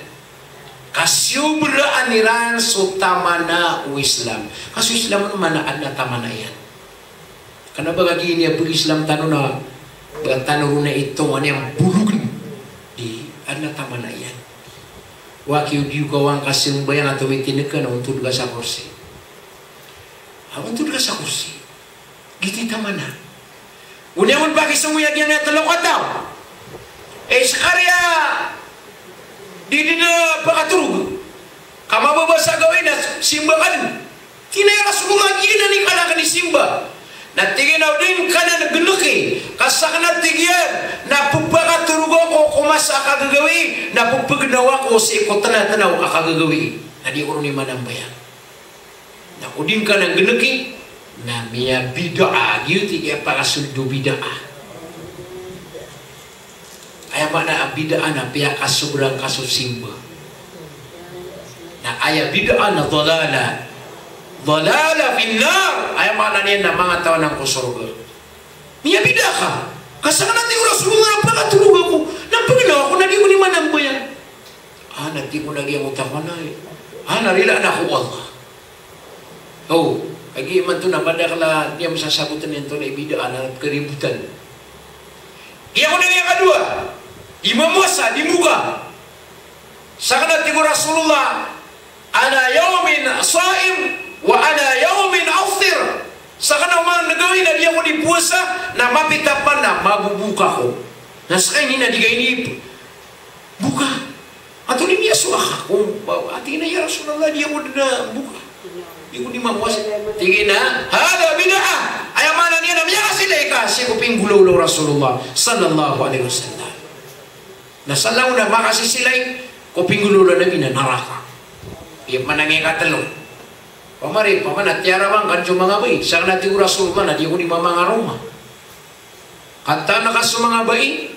Kasobraan iran so tamana o Islam. Ka so Islam on mana adn a tamana iyan. Kna ba kagiya ini a pag-Islam tano na ba tano ron a itongan iyan bologn. Di, adn a tamana iyan. Wa ki o di ka wan kasambayang a tomitindg ka na ontod ka sa korsi. A ontod ka sa korsi. Giyoto i tamana. Oniya on pakisongoya giyangkaya tlo kataw. Eh, skaniyan, di dn pakatorog. Ka mababa sa gawii na simba ka dn. Tig iyan a ya Rasulullah, giyanan i kala akn i simba. Na tig iyan a o di ngka nan gnki. Ka sakn, tig iyan, na pphakatorog ako ko masa a kagagawii, na pphagnaw ako sii ko tnatnaw a kagagawii. Na di ako ron i manambayang. Na o di ngka nan gnki, na miyabid'ah, giyoto i kiyapakasold o bid'ah. Aya maana a bid'ah na piyakasobraan ka so simba. Na aya bid'ah na dalalah. Dalalah fin nar. Aya maana niyan na manga taw anan ko sorga. Miyabid'ah ka. Ka sakn, tig o Rasulullah, na pakatorog ako, na pphagnaw ako, na di ako di manambayang. Ana, tig o lagid o taw anan. Ana, rilaan ako o Allah. O, kagiya imanto na madakl a di a masasabotn iyan oto na i bid'ah na karibotan. Aya kon a ikadowa, di mamowasa, di mboka. Sakn, tig o Rasulullah, "Ana yawmin sa'im, wa ana yawmin aftir." Sakn, oman a gawii na di ako di powasa, na mapita pman na maboboka ako. Na skaniyan na di ka ini boka. Antonaa i miyasowa ka ko, ba, ati na, "Ya Rasulullah, di ako dn mboka. Di ako di mamowasa." Tig iyan a, "Hadha bid'ah." Aya maana niyan na miyakasilay ka sii ko pinggolawla o Rasulullah sallallahu alaihi wasallam. Na sa langon a makasisilay ko pinggolawla o Nabi na naraka. Aya maana niyan ikatlo. Pamari, pamana tiyarawang ka so manga bai. Sakn, tig o Rasulullah, na di ako di mamangaroma. Katawan ka so manga bai,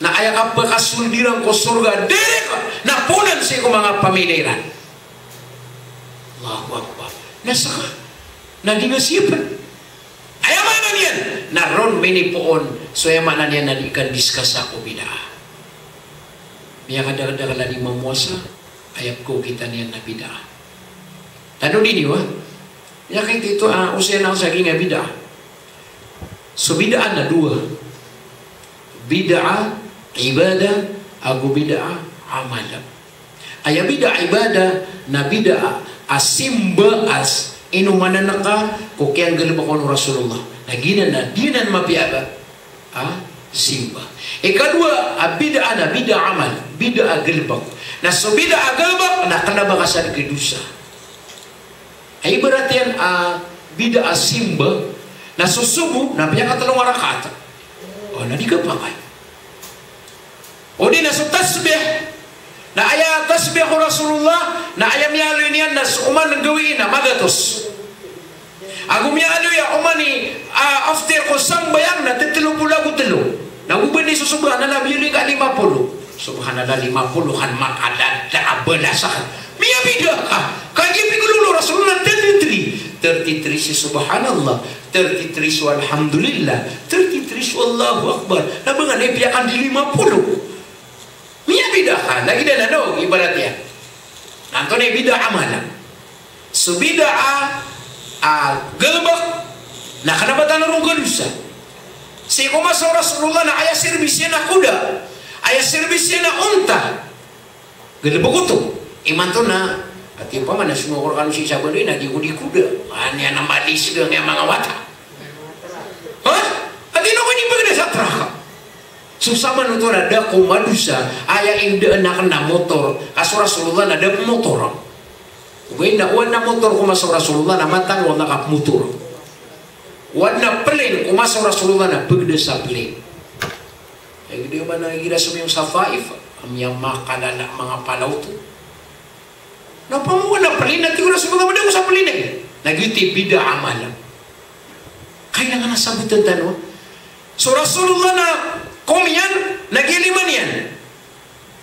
na aya kapakasold iran ko sorga direct, na poon sii ko manga pamilya iran. Allahu Akbar. Na saka, na di nga siyapen. Aya Pinipoon, so aya maana niyan na di ka diskasa ko bid'ah. Miyakadakdakl a di mamowasa, aya pkhaokita niyan na bid'ah. Tano dn iyo, ah. Miyakaito a, osayan ako sa giyangkai a bid'ah. So bid'ah na dowa. Bid'ah ibadah, ago bid'ah amal. Aya bid'ah ibadah na bid'ah a simba a inomanan ka ko kiyanggalbk on o Rasulullah. Na giyanan na di nan mapiya a simba. Ikadowa a bid'ah na bid'ah amal, bid'ah galbk. Na so bid'ah galbk na kna ba ka sa dn khadosa. Ay ibarat iyan a bid'ah a simba, na so sobo na piyakatlo nga rakaat. O, na di kapakay. O di na so tasbih. Na aya tasbih o Rasulullah, na aya miyaaloy niyan na so oman gawii na magatos. Ago miyaaloy a oman i, ah, after ko sambayang na tlo polo ago tlo. Na go ba di so subhanallah, miyaaloy ka lima polo. Subhanallah lima polo, kan makadada a balas ka. Miyabid'ah ka. Kagiya pigolawla o Rasulullah na thirty-three. Thirty-three si subhanallah, thirty-three so alhamdulillah, thirty-three so Allahu Akbar. Na ba ngka na ipiyakandi lima polo. Miyabid'ah ka, lagid anan o ibarat iyan. Na antonaa i bid'ah amal? So bid'ah a, a, galbk, na kna ba tano ron khadosa. Sii ko masa o Rasulullah na aya service iyan na kuda, aya service iyan na onta. Galbk oto. Imanto na, ati opama na songokor kano sii sa baloy na di ko di kuda. Aya niyan na mali sii giyangkaya manga wata. Ha? Ati na ko di pagda sa traka. So samanoto na da ko madosa, aya indaan akn na motor, ka so Rasulullah na da pmotor. Ogaid na o adn a motor ko masa o Rasulullah na matag o adn a kapmotor. O adn a plane ko masa o Rasulullah na pagda sa plane. Ay, gede ba na igira somiyong sa Taif, a miyamakalala manga palaw oto. Na opama o adn a plane, na tig o Rasulullah, ba da ko sa plane. Na giyoto i bid'ah amal. Kailangan a sabotan tano. So Rasulullah na komiyan, na giya lima niyan.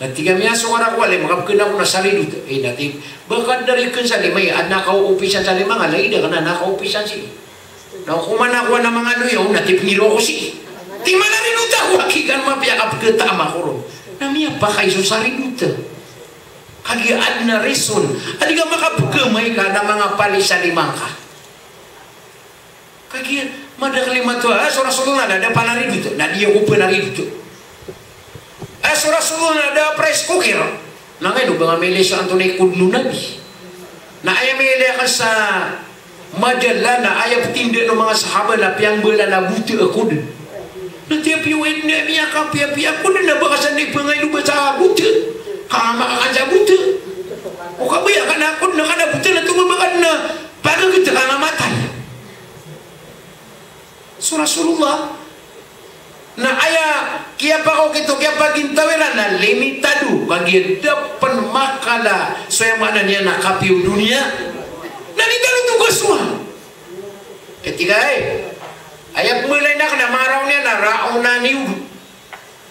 Na tig a miyasowa rakn a lima, kapkhanan ako na saridot. Eh, na tig, ba ka da rikn sa lima, eh, adn a kaopisan sa lima, nga lagid akn a kaopisan sii. Na o koman ako a manga loya on, na tig, pngiro ako sii. Tig, mala ridot ako, aki kan mapiya kapkhataam ako ron. Na miyapakay so saridot. Kagiya adn a reason a di ka makapkhamay ka na manga pali sa lima ngka. Kagiya madakl i mato, ah, so Rasulullah na da panaridot, na di ako panaridot. Ah, so Rasulullah na da price cooker. Na ngkaino ba nga mailay sa antonaa i code o Nabi? Na aya mailay akn sa majalah na aya ptindg o manga sahaba na piyambalan a bota a code. Na tiyapiya o adn a miyakapiyapiya a code na ba ka san di pangailoba sa bota. Ka nga makakan sa bota. O kabaya ka na code na ka na bota na tomo ba ka na pagagta ka nga matay. So Rasulullah na aya kiyapakaokit o kiyapagintaw iran na limitado, kagiya da pn makala so aya maana niyan na kapiya o doniya. Na di tano togasowa. Kagiya aya pmbalay akn na maraw niyan na raw na niyo.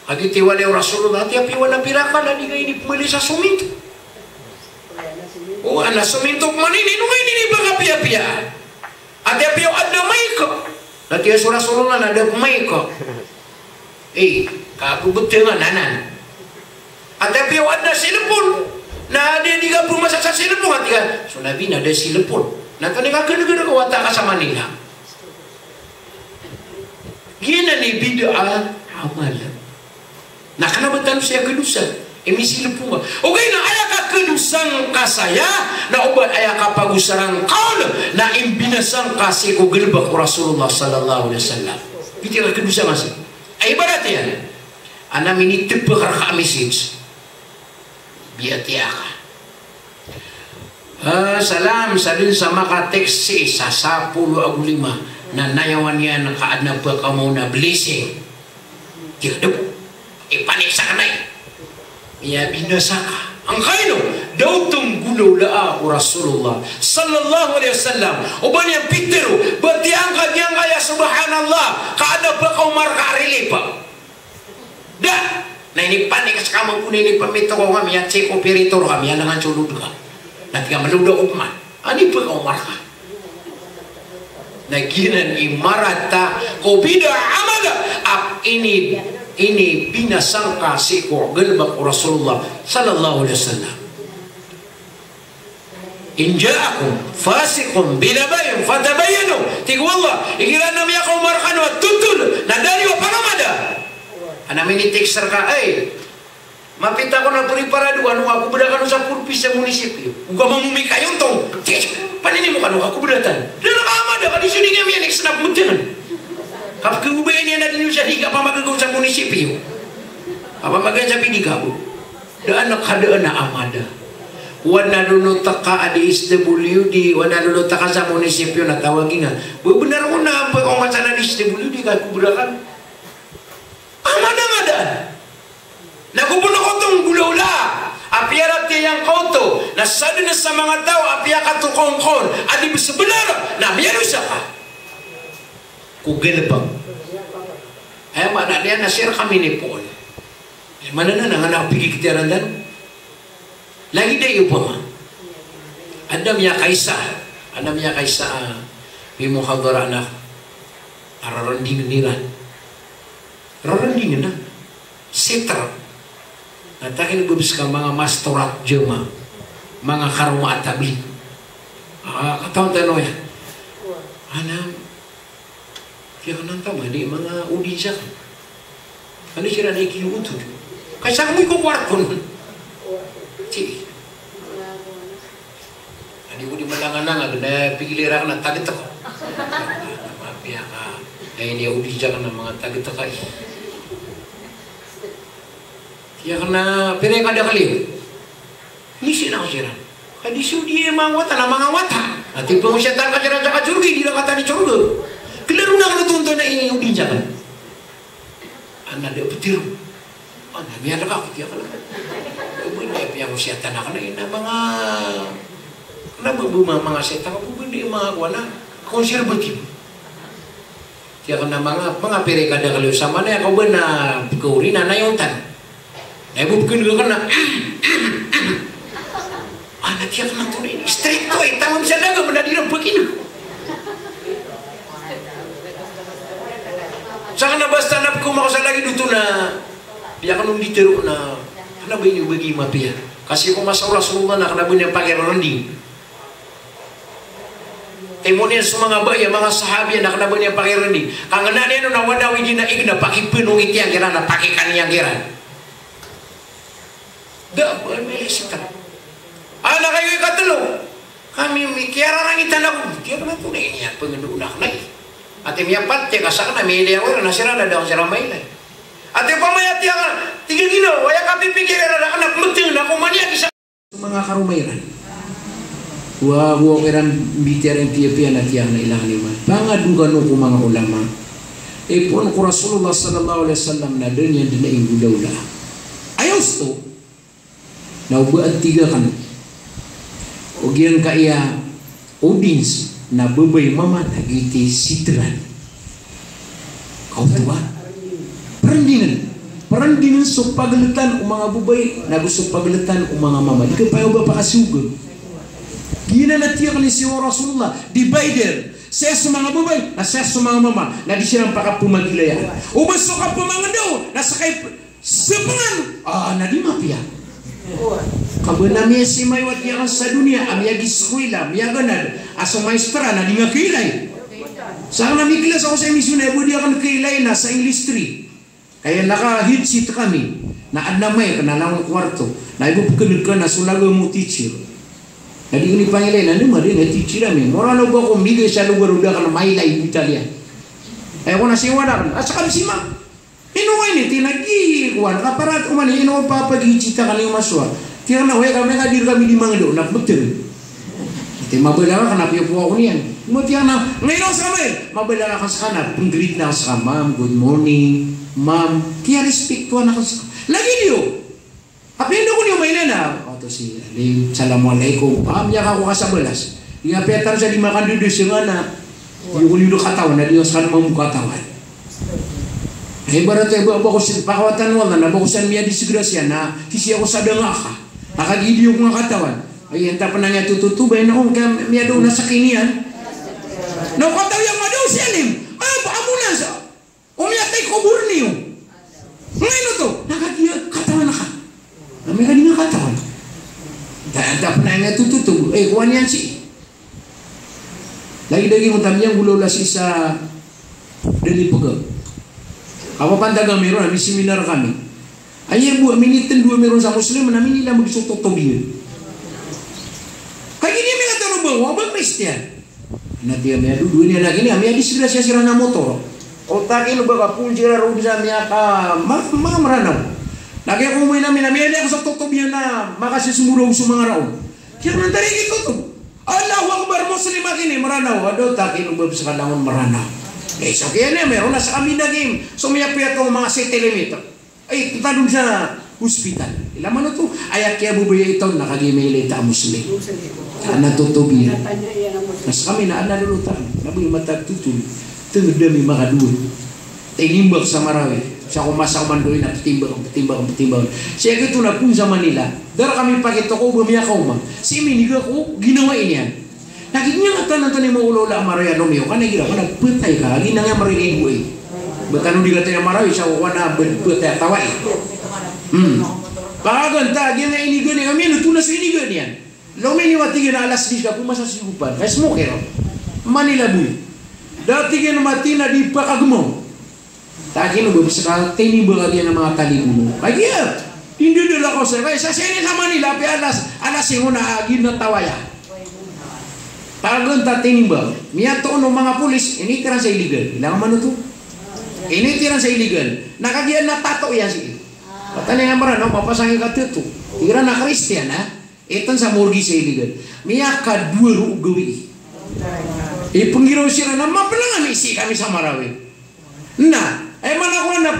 Kagiya tiwalay o Rasulullah, tiyapiya wala pirakala di ka ini pmbalay sa sominto. O, ana sominto pman ini, ino nga ini di ba kapiyapiya. Ati apiya o adn a mic. Na tig a so Rasulullah na da ko mic. Eh, kagobotengan anan. Ati apiya o adn a cellphone. Na di, di ka pmasa sa cellphone, ati ka. So Nabi na da cellphone. Na tani ka kdgdg ko wata ka sa Manila. Giyanan i bid'ah amal. Na kna ba tano saya khadosa, eh, misilepon ka. Ogaid na aya kakhadosa ngka saya, na o ba aya kapagosara ngka on, na imbinasa ngka sii ko galebek o Rasulullah sallallahu alaihi wasallam. Giyoto i kakhadosa ngka saya. Ay, ibarat iyan. Ana minitepek rka a message. Biyatiya ka. Ah, salam, sa den sa maka-text sii sa sapolo ago lima, na nayawan iyan ka aden a pekamaona blessing. Tiyadep. Ipanik sa kanay. Iya binasa ka. Angkaino, da oto nggolawlaa o Rasulullah sallallahu alaihi wasallam. O ba niyan pitero, ba tiyan ka giyangkaya, subhanallah, ka aden a pekaoma rka a relief. Da, na inipanik sa kami ko na inipamito ko kami, a check operator kami, a langan so load ka. Na tig a maload ako pman. Ani pekaoma rka. Na giyanan i marata ko bid'ah amal. a ini, inibinasa ngka sii ko galbk o Rasulullah sallallahu alaihi wasallam. In ja'akum fasiqun binaba'in fatabayyanu. Tig o Allah, igira adn a miyakaoma rkano a totol na da niyo pangamada. Adn a minitext rka, ay, mapita ko na priparado, ano ka kobra kano sa purpis sa munisipyo. Oga mambo mikayontong. Tiyek, paninimo kano ka kobra tano. Da rka amada, ka di so di nga miyanext na pmbtngan. Kapkhaobayan iyan a di niyo sa di kapamagagaw sa munisipyo. Kapamagayan sa pidikabo. Da a kadaan a amada. Wana lolot ka a di S W D, wana lolot ka sa munisipyo na tawagi nga. Ba bnar ko na pkaoma sa na di S W D ka kobra kano. Amada nga daan. Na go bo na kaoto nggolawla a piyaratiyaya ngka oto, na sadn sa manga taw a piyakatokaw ngka on a di bs bnar, na miyadosa ka. Ko galbk. Aya maana niyan na sii rka minipoon. Aya maana niyan na nga na pigiktiyaran tano. Lagid aya opama. Adn a miyakaisa, adn a miyakaisa a pimuhadara anan a rarandingn iran. Rarandingn a sitr. Na takin bo bs ka manga mastorat jama, manga karoma a tablig. Ah, katawan tano aya. Ana, Aya kna antaa man i manga audience akn. Kna siran i kiyoto. Ka isa ko mikokowarto. Ti. Adi ko di malangalanga, na pigilay rakn a tagtk. Mapiya ka. Aya ini audience akn a manga tagtk aya. Aya kna pira i kadakl iyo. Misi na ko siran. Ka di so di manga wata na manga wata. Ati pangosiyatan ka siran sa kasorga, di rakn tano sorga. Klaro na kna oto na i audience akn. Ana da ptiro. Ana miyalk ako, tiyak na. Ba di piyangosiyatan akn na manga, kna ba, ba manga siyatan ka, ba di manga kowan a conservative. Tiyak na manga, manga pira i kadakl iyo sa mana aya ko ba na pkaori na nayotan. Na ibo pkn ka kna. Ana tiyak na oto na ini. Stricto, eh, tamam sa daga, mana di na pkn. Sa kna basta na pkn ako sa lagid oto na, di akn on di tero na, kna ba ini bagi mapiya. Kasi ko masa o Rasulullah na kna ba niyan pakiraranding. Timoon iyan so manga baya, manga sahabi iyan, na kna ba niyan pakiranding. Ka ngana niyan on a wadaw i di na igna, pakipnong i tiyan kiran, na pakikan iyan kiran. Da ba miyasitra. Ana kayo ikatlo. Kami mi-, kiyararangitan ako. Di ako na tunay niya, pangandaan ako na i. Ati miyapat, tiyak a sakn a miyailay ako iran, na siran na da ako siran mailay. Ati pamaya tiyak a, tig a ginawa, aya kapipikir iran, na kna pmbtng na ko maniya kisa. Manga karoma iran. Wa, wa kiran mbitiyarai piyapiya na tiyak na ilang niman. Pangadu kano ko manga ulama. Ipoon ko Rasulullah sallallahu alaihi wasallam na da niyan dn a inggolawla. Aya osto na o ba a tig akn. O giyangkaya audience na babay mama na giyoto i sitran. Kaoto ba? Prndingn. Prndingn so pagltan o manga babay, nago so pagltan o manga mama. Di ka paya o ba pakasoga. Giyanan a tiyak ni si Rasulullah, divider. Saya so manga babay, na saya so manga mama. Na di siran pakapmagilayaan. O ba so kapmangndao, na ska i p-, Spengan, ah, na di mapiya. Ka ba na miyasima iyo a tiyak sa doniya, a miyagiskoila, miyaganad, a so maestra na di nga kailay. Sa kna miklas ako sa emisyon a ba di akn kailay na sa English three. Kaya naka-headset kami, na adn a mic, na langon ko kwarto, na ibo pkn ka na so lagam o teacher. Na di ko ni pangilay, na nima di na teacher ami. Mora na ba ko migay sa lugar o da akn mailay o Italian. Aya ko na siwada akn, a ska misima. Ino ka ini, tig iyan a gi kowan, ka parat oman, ino ka papagijita ka niyo maswa. Tig iyan a, oy, kami ka di rkami di mangndao, na pmbtng. Tig iyan a, mabala ka kna piyapowa ko niyan. Mo tig iyan a, ngayon ako sa kamay, mabala ka kna ska na, png-greet na ska, ma'am, good morning, ma'am. Tig iyan a, respectoan ka ska. Lagid iyo. Apiya anda ko niyo mailay na, oto si Alim, assalamu alaikum. Ah, miyaka ko ka sa balas. Di nga piya taro sa di makandodosong anan. Di ko niyo katawan, na di nga ska mambo katawan. Na ibarat a ba, ba ko sa, pakawatan o Allah, na ba ko san miyadisgrasya, na kisi ako sa danga ka. Na kagiya di ko nga katawan. Ay, anta pn a niyan tototo, ba ino on ka miyadao na sa kiniyan. Na o kataw iyan madaw si Alim. Ah, ba, ambulans. O miyatay ko bor Pn aya nga tototob, eh, kowa niyan sii. Lagid a giyoto a miyanggolawla sii sa da niyan pegawii. Kapapantagan ami ron, a miseminar kami. Aya bo a minitndo ami ron sa Muslim, na minilameg so totob iyan. Kagiya di ami katano ba, o ba Kristiyan. Na tig iyan a miyadodo niyan a giya, miyadisgrasya siran a motor. O takin o ba ka pon siran roo sa miyaka, ma-, manga Mranaw. Na giya komowa ami na miyaliyo so totob iyan a makasisomboraw so manga raon. Kiran antaa i totob. Allahu Akbar, Muslim akn i Mranaw. Ado takin o ba bes ka langon Mranaw. Eh, so kiyan iyan, meron na sa kami dagim. So miyapiya to manga city limit. Ay, totadon sa hospital. Ila man oto, aya kiyababayai tano na kagiya mailay ta a Muslim. Ana totob iyan. Na skami na ana lolotaan. Na bo i matag totol. Tenged ami makadowa. Tinimbang sa Marawi. Sa ko masa ko man doon na petimbang, petimbang, petimbang. Sii ko ito na pon sa Manila. Da rkami pakitoko o ba miyakaoma. Sii miniga ko ginawa iyan. Na giya nga tantan i manga olaola a Marawi a lomiyo, ka na igira ka na petay ka, a ginang iyan Marawi na ibo i. Ba tano di kataya Marawi, sa ko kowan a petay a taw ai. Hmm. Pakagan ta, giya nga iniga niyan, kami ano, tona so iniga niyan. Lomiyo a tig iyan a alas diyes ka, ko masa sigopan. Kay smoker. Manila boy. Da tig iyan a mati na di pakagmaw. Takin o ba bes ka tinimbang a giya na manga talibon. Kagiya, di ndodolak o sa, kay sa sii sa Manila, apiya alas, alas singko na a giya na taw aya. Tagan ta tinimbang. Miyatoon o manga polis, initiran sa illegal. Ilang man oto. Initiran sa illegal. Na kagiya na tato iyan sii. Wata niyan a Mranaw, mapasang i katoto. Igira na Kristiyan, ha? Itan sa morgue sa illegal. Miyakadowa roo gawii. Ipenggiraw siran a mapeleng ami sii kami sa Marawi. Na, aya maana ko na,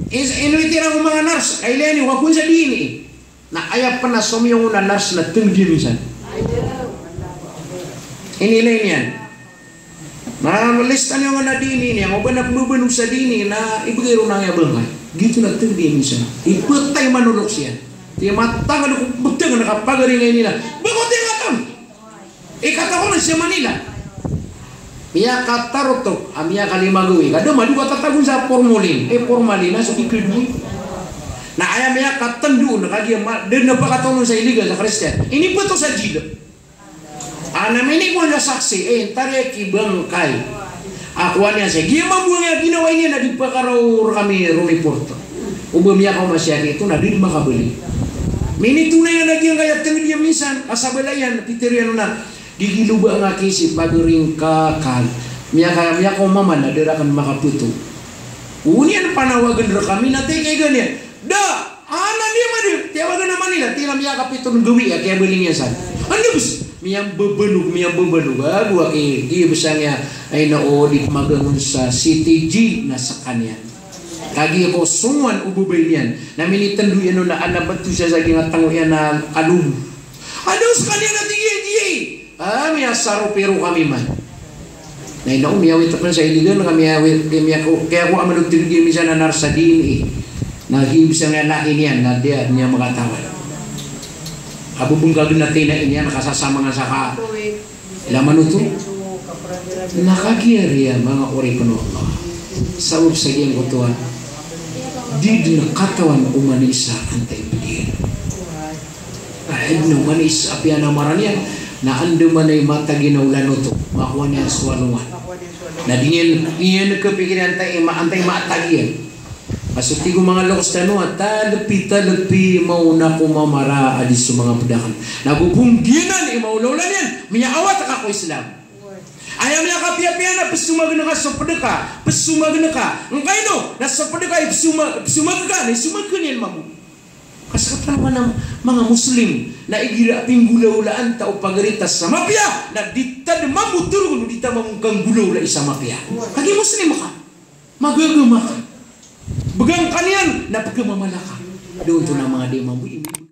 is-, initiran ko manga nurse, kailay niyo, wa kon sa D N A. Na aya pn a somiyong on a nurse na tenged iyan minsan. Inilay niyan. Na lista niyo nga na D N A niyan, o ba na pembebenog sa D N A, na ibegay ron a aya bangkay. Giyoto na tenged iyan minsan. Ipetay manolok siyan. Tiya matangad ko beteng na kapagari nga inila. Bako tiya nga tang. Ikataw ko na sa Manila. Miyakatarotop, a miyakalima gawii. Kada mado ka tatagon sa formalin. Eh, formalin, na so di kedowa. Na aya miyakatendo on, na kagiya ma-, da na pakatoon sa illegal sa Kristiyan. Inipeto sa jilep. Ana minikowan sa saksi, eh, antaa i kibangkay. A kowan iyan sa, giya mambo a ginawa niyan na di pakaraw rkami ron report. O ba miyakaoma siya dito na di makabali. Minitona iyan a giyangkaya tenged iyan minsan, a sabala iyan, pitero iyan on a, di giloba nga ki si pagari ngka ka, miyaka-, miyakaoma man na da rakn makapeto. O niyan panawagen rkami na tig iyan a, da, ana niyan madi, tiyawagen a Manila, tira miyakapito on gawii a kiyabali niyan san. Anda bes, miyambebenog, miyambebenog, ago aki, di bes aya, ay na o, di pemagangon sa city jail na skaniyan. Kagiya ko songowan o babay niyan, na minitendo iyan on a ana beto siya sa giyangkaya tango iyan a kalobo. Anda o skaniyan a tig iyan, di, a, miyasaropi rkami man. Na ino, miyawit pn sa iligan, na miyawit, miyakowa, kiyakowa man o tenged iyan minsan a nurse sa D N A. Na giya bes a laki niyan, na di niyan makatawan. Abo bengkagen a tina iyan, kasasamangan sa ka-, Ila man oto, na kagiya riya manga oripn o Allah. Sabap sa giyangkoto a, di dn katawan o oman i isa antaa i pd iyan. Na aya dn o oman i isa a piyanamaran iyan, na andamanaya i matag iyan a olan oto, makowa niyan so alongan. Na di niyan, di niyan kapikiri antaa i ma-, antaa i matag iyan. Ka so tig o manga loks tano a, talpi, talpi, maona ko mamara a di so manga pd akn. Na go pnggiyanan i maolaola niyan, miyaawat ka ko Islam. Aya miyakapiyapiya na psomagn ka so pd ka, psomagn ka. Ngkaino, na so pd ka i psoma-, psomagn ka, na isomagn ka niyan mambo. Ka sakataw a manga, manga Muslim, na igira a pinggolaolaan ta o pagari ta sa mapiya, na di ta dn mambo torogon o di ta mambo kanggolaolai sa mapiya. Kagiya Muslim ka. Magagama ka. Bgan ka niyan na pgamamala ka. Doon to na manga di mambo ini.